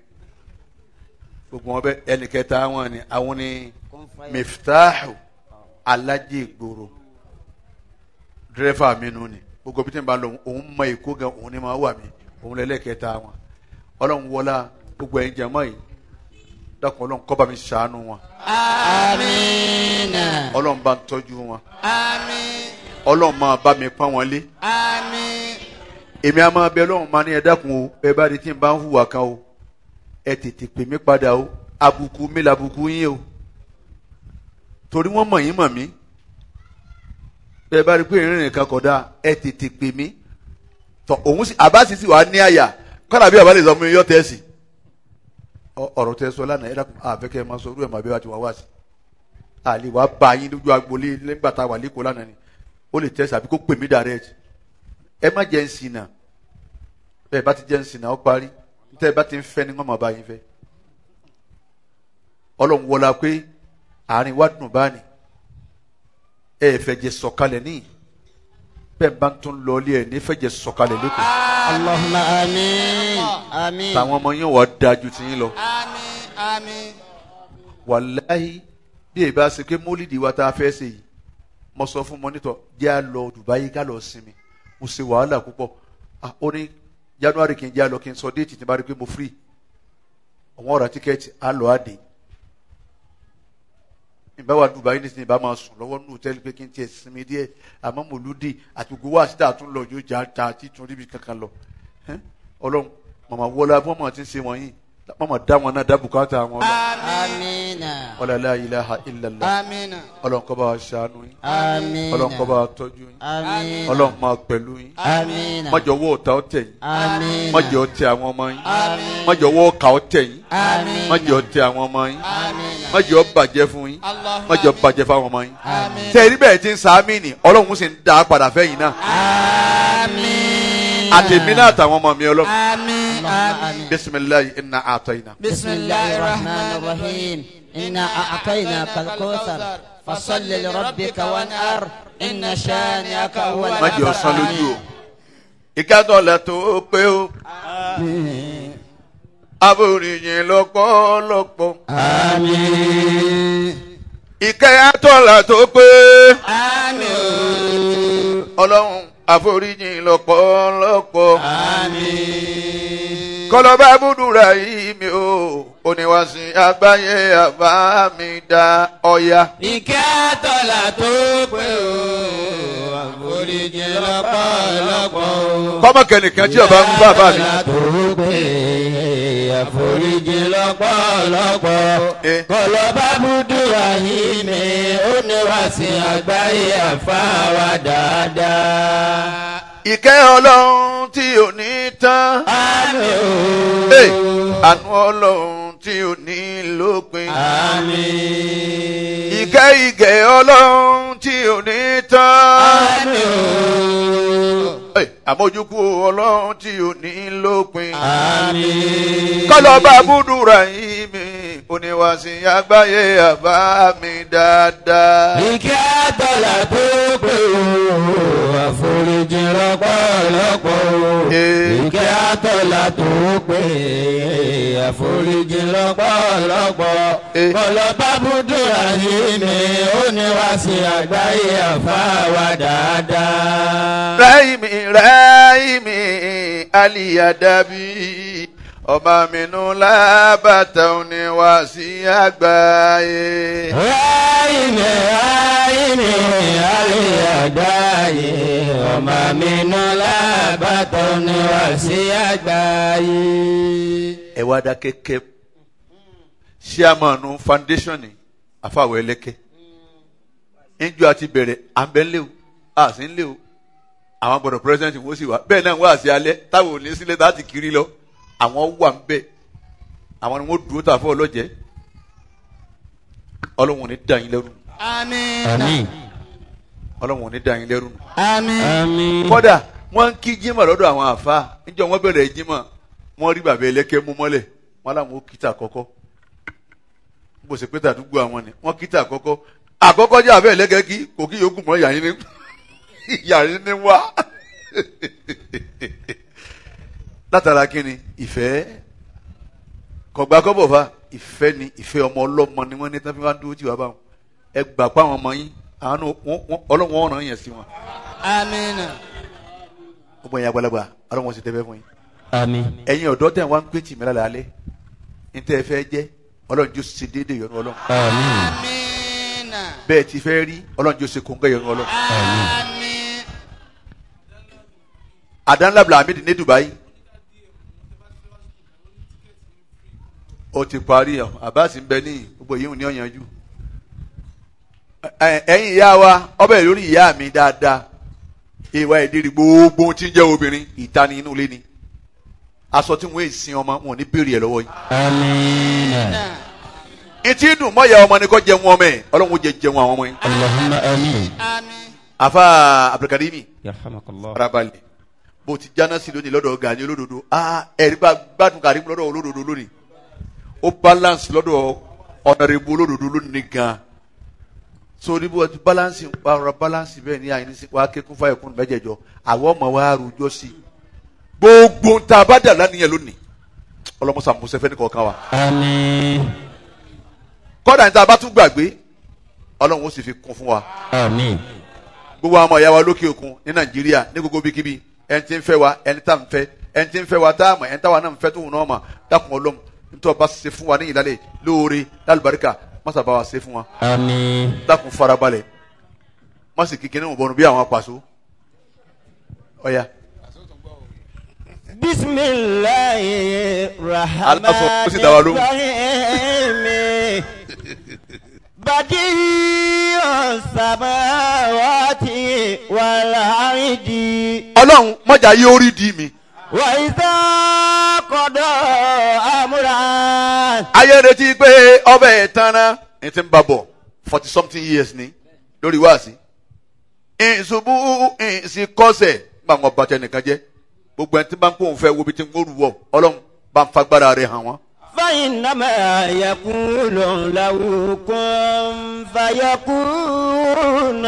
gbogbo wọn bẹ ẹnì kẹta wọn ni àwọn ni Miftahu Alhaji Ìgboro dírẹ́fà mi nù ni gbogbo bí tí n bá lọ òun mọ Èkó gan òun ni máa wà mí òun lẹ́lẹ́kẹta wọn. Ọlọ́run wọlá gbogbo ẹ̀yin jàmá yìí Dákun Ọlọ́run kó bá mi ṣàánú wọn. Àmín. Ọlọ́run bá ń tọ́jú wọn. Àmín. Ọlọ́run máa bá mi pọ́n wọn lé. Àmín. Èmi á máa bẹ Ọlọ́run máa ní ẹ dákun o, ẹ bá rí tí n bá ń hùwà kan o, ẹ tètè pè mí padà o, àbùkù mi làbùkù yín o, torí wọ́n mọ̀ yín mọ̀ mí. Bẹ́ẹ̀ bá rí pé ìrìn nìkan kò dáa, ẹ tètè pè mí. Tọ òun sì àbá sì wà ní àyà kọ́nà bí àbá lè sọ fún mi yọ tẹ́sì. Ọ̀rọ̀ tẹ́ sọ lánàá ẹ dákun àfẹ́ kẹ́ ẹ máa sọ irú ẹ̀ máa bí wàá ti wá wá sí. Àlè wàá bá yín lójú agboolé nígbà tá a wà lẹ́kọ̀ọ́ lánàá ni. Ó lè tẹ́sì àbí kó pè mí direct. Ẹ má jẹ́ ń ṣìnà. Bẹ́ẹ̀ bá ti jẹ́ ń ṣìnà ó parí. Tẹ́ ẹ bá ti ń fẹ́ ni wọ́n máa bá yín fẹ́. Ọlọ́run wọlá pé àárín wa dùn báni. Ẹ fẹ́ jẹ sọ̀kalẹ̀ ní. Bẹ́ẹ̀ bá ń tún lọ ilé ẹ̀ ní fẹ́ jẹ sọ̀kalẹ̀ lẹ́kọ̀ọ́. Allahumma àmín. Àmín. Tàwọn ọmọ yín wà dájú tí yín lọ. Àmín. Àmín. Wàláhí bí èyí bá ṣe pé mólídìí wa tá a fẹ́ ṣe yìí, mo sọ fún mọ́nítọ̀ jẹ́ à lọ Dubai ká lọ sinmi. Mo ṣe wàhálà púpọ̀. Ó ní January kì í jẹ́ à lọ kí n sọ déètì tí n bá rí pé mo free. Àwọn ọ̀rọ̀ tíkẹ́ẹ̀tì á lọ àdé. Ìbá wa Dubai nísìnyí ìbá máa sùn lọ́wọ́ nínú hòtẹ́ẹ̀lì pé kí n tiẹ̀ sinmi díẹ̀, àmọ́ mòlúdì àti gbogbo wa síta tún lọ yóò já ta títún níbi kankan lọ. Ọlọ́run màmá wọlé abọ́ màmá ti ń ṣe wọ̀nyí màmá dá wọn náà dá bùkátà wọn lọ. Àmín. Wala la ilaha illallah. Àmín. Ọlọ́run kó bá wa ṣàánú yín. Àmín. Ọlọ́run kó bá wa tọ́jú yín. Àmín. Ọlọ́run máa pẹ̀lú yín. Àmín. Má jọ̀wọ́ ọ̀tá ó tẹ̀ yín. Àmín. Má jẹ́ ó tẹ àwọn ọmọ yín. Àmín. Má jọ̀wọ́ ọ̀kà ó tẹ̀ yín. Àmín. Má jẹ́ ó tẹ àwọn ọmọ yín. Àmín. Má jẹ́ ó bàjẹ́ fún yín. Má jẹ́ ó bàjẹ́ fáwọn ọmọ yín. Àmín. Tẹ́ ẹ níbẹ̀ tí ń sàmì nì, Ọlọ́run sì ń dá a padà fẹ́yìn náà. Àmín. Àtẹ̀mí náà àtàwọn ọmọ mi Ọlọ́run. Àmín. Àmín. Bisimilayi inna a'tayna. Bismillahir rahmanir rahim. Inna a'tainaka al-kawthar. Fasalli li rabbika wanhar. Inna shani'aka huwal Má jẹ́ ọ̀sán lójú o. Ìkádọ́lẹ̀ tó pé o. Àforíjìn lọ́pọ̀lọpọ̀. Àmín. Ìkẹ́ àtọ́là tó pé. Àmín. Ọlọ́run àforíjìn lọ́pọ̀lọpọ̀. Àmín. Kọlọ́bá búdúrà yìí mi o, oníwàsí àgbáyé àbá mi dá ọya. Ìkẹ́ àtọ́là tó pé o, àforíjìn lọ́pọ̀lọpọ̀ o. Kọ́mọ̀kẹ́ nìkan tí ọba ń bá bá mi. Ìkẹ́ àtọ́là tó pé àforíjìn lọ́pọ̀lọpọ̀. Kọlọ́bá búdúrà yìí mi, oníwàsí àgbáyé àfáwà dáadáa. Ìkẹ́ Ọlọ́run tí ò ní tán. Àmín o. Àánú Ọlọ́run tí ò ní lópin. Àmín. Ìkẹ́ ìgẹ̀ Ọlọ́run tí ò ní tán. Àmín o. Àmójúkú Ọlọ́run tí ò ní lópin. Àmín. Kọ́lọ́ba búdúrà yìí mi, oníwàsí àgbáyé àbá mi dáadáa. Ìkẹ́ àtọ́là tó pé o, àforíjìn lọ́pọ̀lọpọ̀ o. Ìkẹ́ àtọ́là tó pé àforíjìn lọ́pọ̀lọpọ̀. Kọ́lọ́ba búdúrà yìí mi, oníwàsí àgbáyé àfáwà dáadáa. Ráìmì ráìmì aliyadabi ọba minú lábàtà oníwàsí àgbáyé. Ráìmì ráìmì aliyadabi ọba minú lábàtà oníwàsí àgbáyé. Ẹ wá dá kẹ́kẹ́ ṣíàmánu foundation ni àfàwọ̀ ẹlẹ́kẹ́ níjọ́ àti bẹ̀rẹ̀ à ń bẹ́ ń lé o à sì ń lé o àwọn gbọ́dọ̀ president wọ́n sì wá bẹ́ẹ̀ náà wọ́n àti alẹ́ táwọn ò ní sílẹ̀ láti kiri lọ àwọn wà ń bẹ̀ àwọn ni wọ́n dúró tà fún ọlọ́jẹ́ Ọlọ́run ò ní dà yín lẹ́rù. Àmín. Ọlọ́run ò ní dà yín lẹ́rù. Àmín. Kódà wọ́n ń kí jímọ̀ lọ́dọ̀ àwọn àfa níjọ́ wọ́n bẹ̀rẹ̀ jímọ̀ wọ́n rí bàbá ẹlẹ́kẹ́ mú mọ́lẹ̀ wọ́n láwọn ó kíta àkọ́kọ́ bó ṣe pé tàdúgbò àwọn ni wọ́n kíta àkọ́kọ́ àkọ́kọ́ jẹ́ àbẹ́ ẹlẹ́kẹ́ kí kò kí yòókù mọ́ yàyín ní wá látara kí ni ìfẹ́ kọ̀gbà kọ́bọ̀ fa ìfẹ́ ni ìfẹ́ ọmọ ọlọ́mọ ni wọ́n ní tán fi wá dúró tì wá báwọn ẹ gbà pa àwọn ọmọ yín àwọn ọlọ́wọ́n ọ̀ràn yẹn sí wọn. Àmín. Gbogbo ẹ̀yin àgbàlagbà ọlọ́wọ́n sì tẹ́fẹ́ fún yín. Àmín. Ẹ̀yin ọ̀dọ́ tẹ̀ wá ń pè tì mí lálẹ́ alẹ́ ní tẹ́ ẹ fẹ́ jẹ́ Ọlọ́run jọ ṣe déédéé yọ́nú Ọlọ́run. Àmín. Bẹ́ẹ̀ ti fẹ́ rí Ọlọ́run jọ ṣe kóńgẹ́ yọ́nú Ọlọ́run. Àmín. Àdánlá Abdulhamid ní Dubai. Ó ti parí ọ̀ Abbas ń bẹ ní gbogbo yìí ní ọ̀yanjú. Ẹ̀yin ìyá wa ọbẹ̀ lórí ìyá mi dáadáa. Ìwà ìdírí gbogbo tí ń jẹ́ obìnrin ìta ni inú ilé ni. Aṣọ tí wọ́n èsìn ọmọ wọn ò ní béèrè ẹ̀ lọ́wọ́ yìí. Àmín. Etí dùn mọ́ ìyá ọmọ ni kò jẹun ọmọ ẹ̀ Ọlọ́run ó jẹ jẹun àwọn ọmọ yẹn. Allahumma àmín. Àmín. Àfa Abdulkarimi. Yarhamakallah. Farabalẹ̀ bó ti jáná sí lónìí lọ́dọ̀ Gani olódodo ẹ̀rí bá gbádùn Karim lọ́dọ̀ olódodo lónìí ó balance lọ́dọ̀ ọ̀nàrẹ́bù olódodo lónìí gan so níbo ti balance ọ̀rọ̀ balance bẹ́ẹ̀ ní àyìn sí wa kékun fáyọ̀ kún mẹ́jẹ̀jọ àwọn ọmọ wa rújọ́ sí i gbogbo ń ta bá dà lánìyẹn lónìí ọlọ́mọsà mùsẹ̀fẹ́ ní kọ̀ọ̀kan wa. Àmín. Kọ́dà ní ta bá tún gbàgbé Ọlọ́run ó sì fi kún fún wa. Àmín. Gbogbo àwọn ọmọ ìyá wa lókè òkun ní Nàìjíríà ní gbogbo bíkíbi ẹni tí ń fẹ́ wa ẹni tá ń fẹ́ ẹni tí ń fẹ́ wa tá a mọ̀ ẹni táwa náà ń fẹ́ tóun náà mọ̀ dákun Ọlọ́run nítorí ọba ṣe fún wa ní ìlàlẹ̀ lóore lálùbáríkà mọ́sà bá wa ṣe fún wa. Àmín. Dákun farabalẹ̀ má sì kékeré wọn bọ̀rùn bí àwọn apàṣọ. Ọ̀ya. Bisimilahi rahmani rahim. Badi'u samawati wal ardi. Ọlọ́run mọ̀jà yóò rí di mi. Wa idha qada amran. Ayé retí pé ọbẹ̀ ìtanná ní ti ń bá bọ̀ 40-something years ni lórí wáàsí. Ìṣubú ìsìnkọ́sẹ̀ gbà wọn bàtẹ nìkan jẹ́ gbogbo ẹni tí bá ń kó òun fẹ́ wo bí ti ń kó rù wọ̀ Ọlọ́run bá ń fagbára rẹ̀ hàn wọ́n. فإنما يقول له كن فيكون.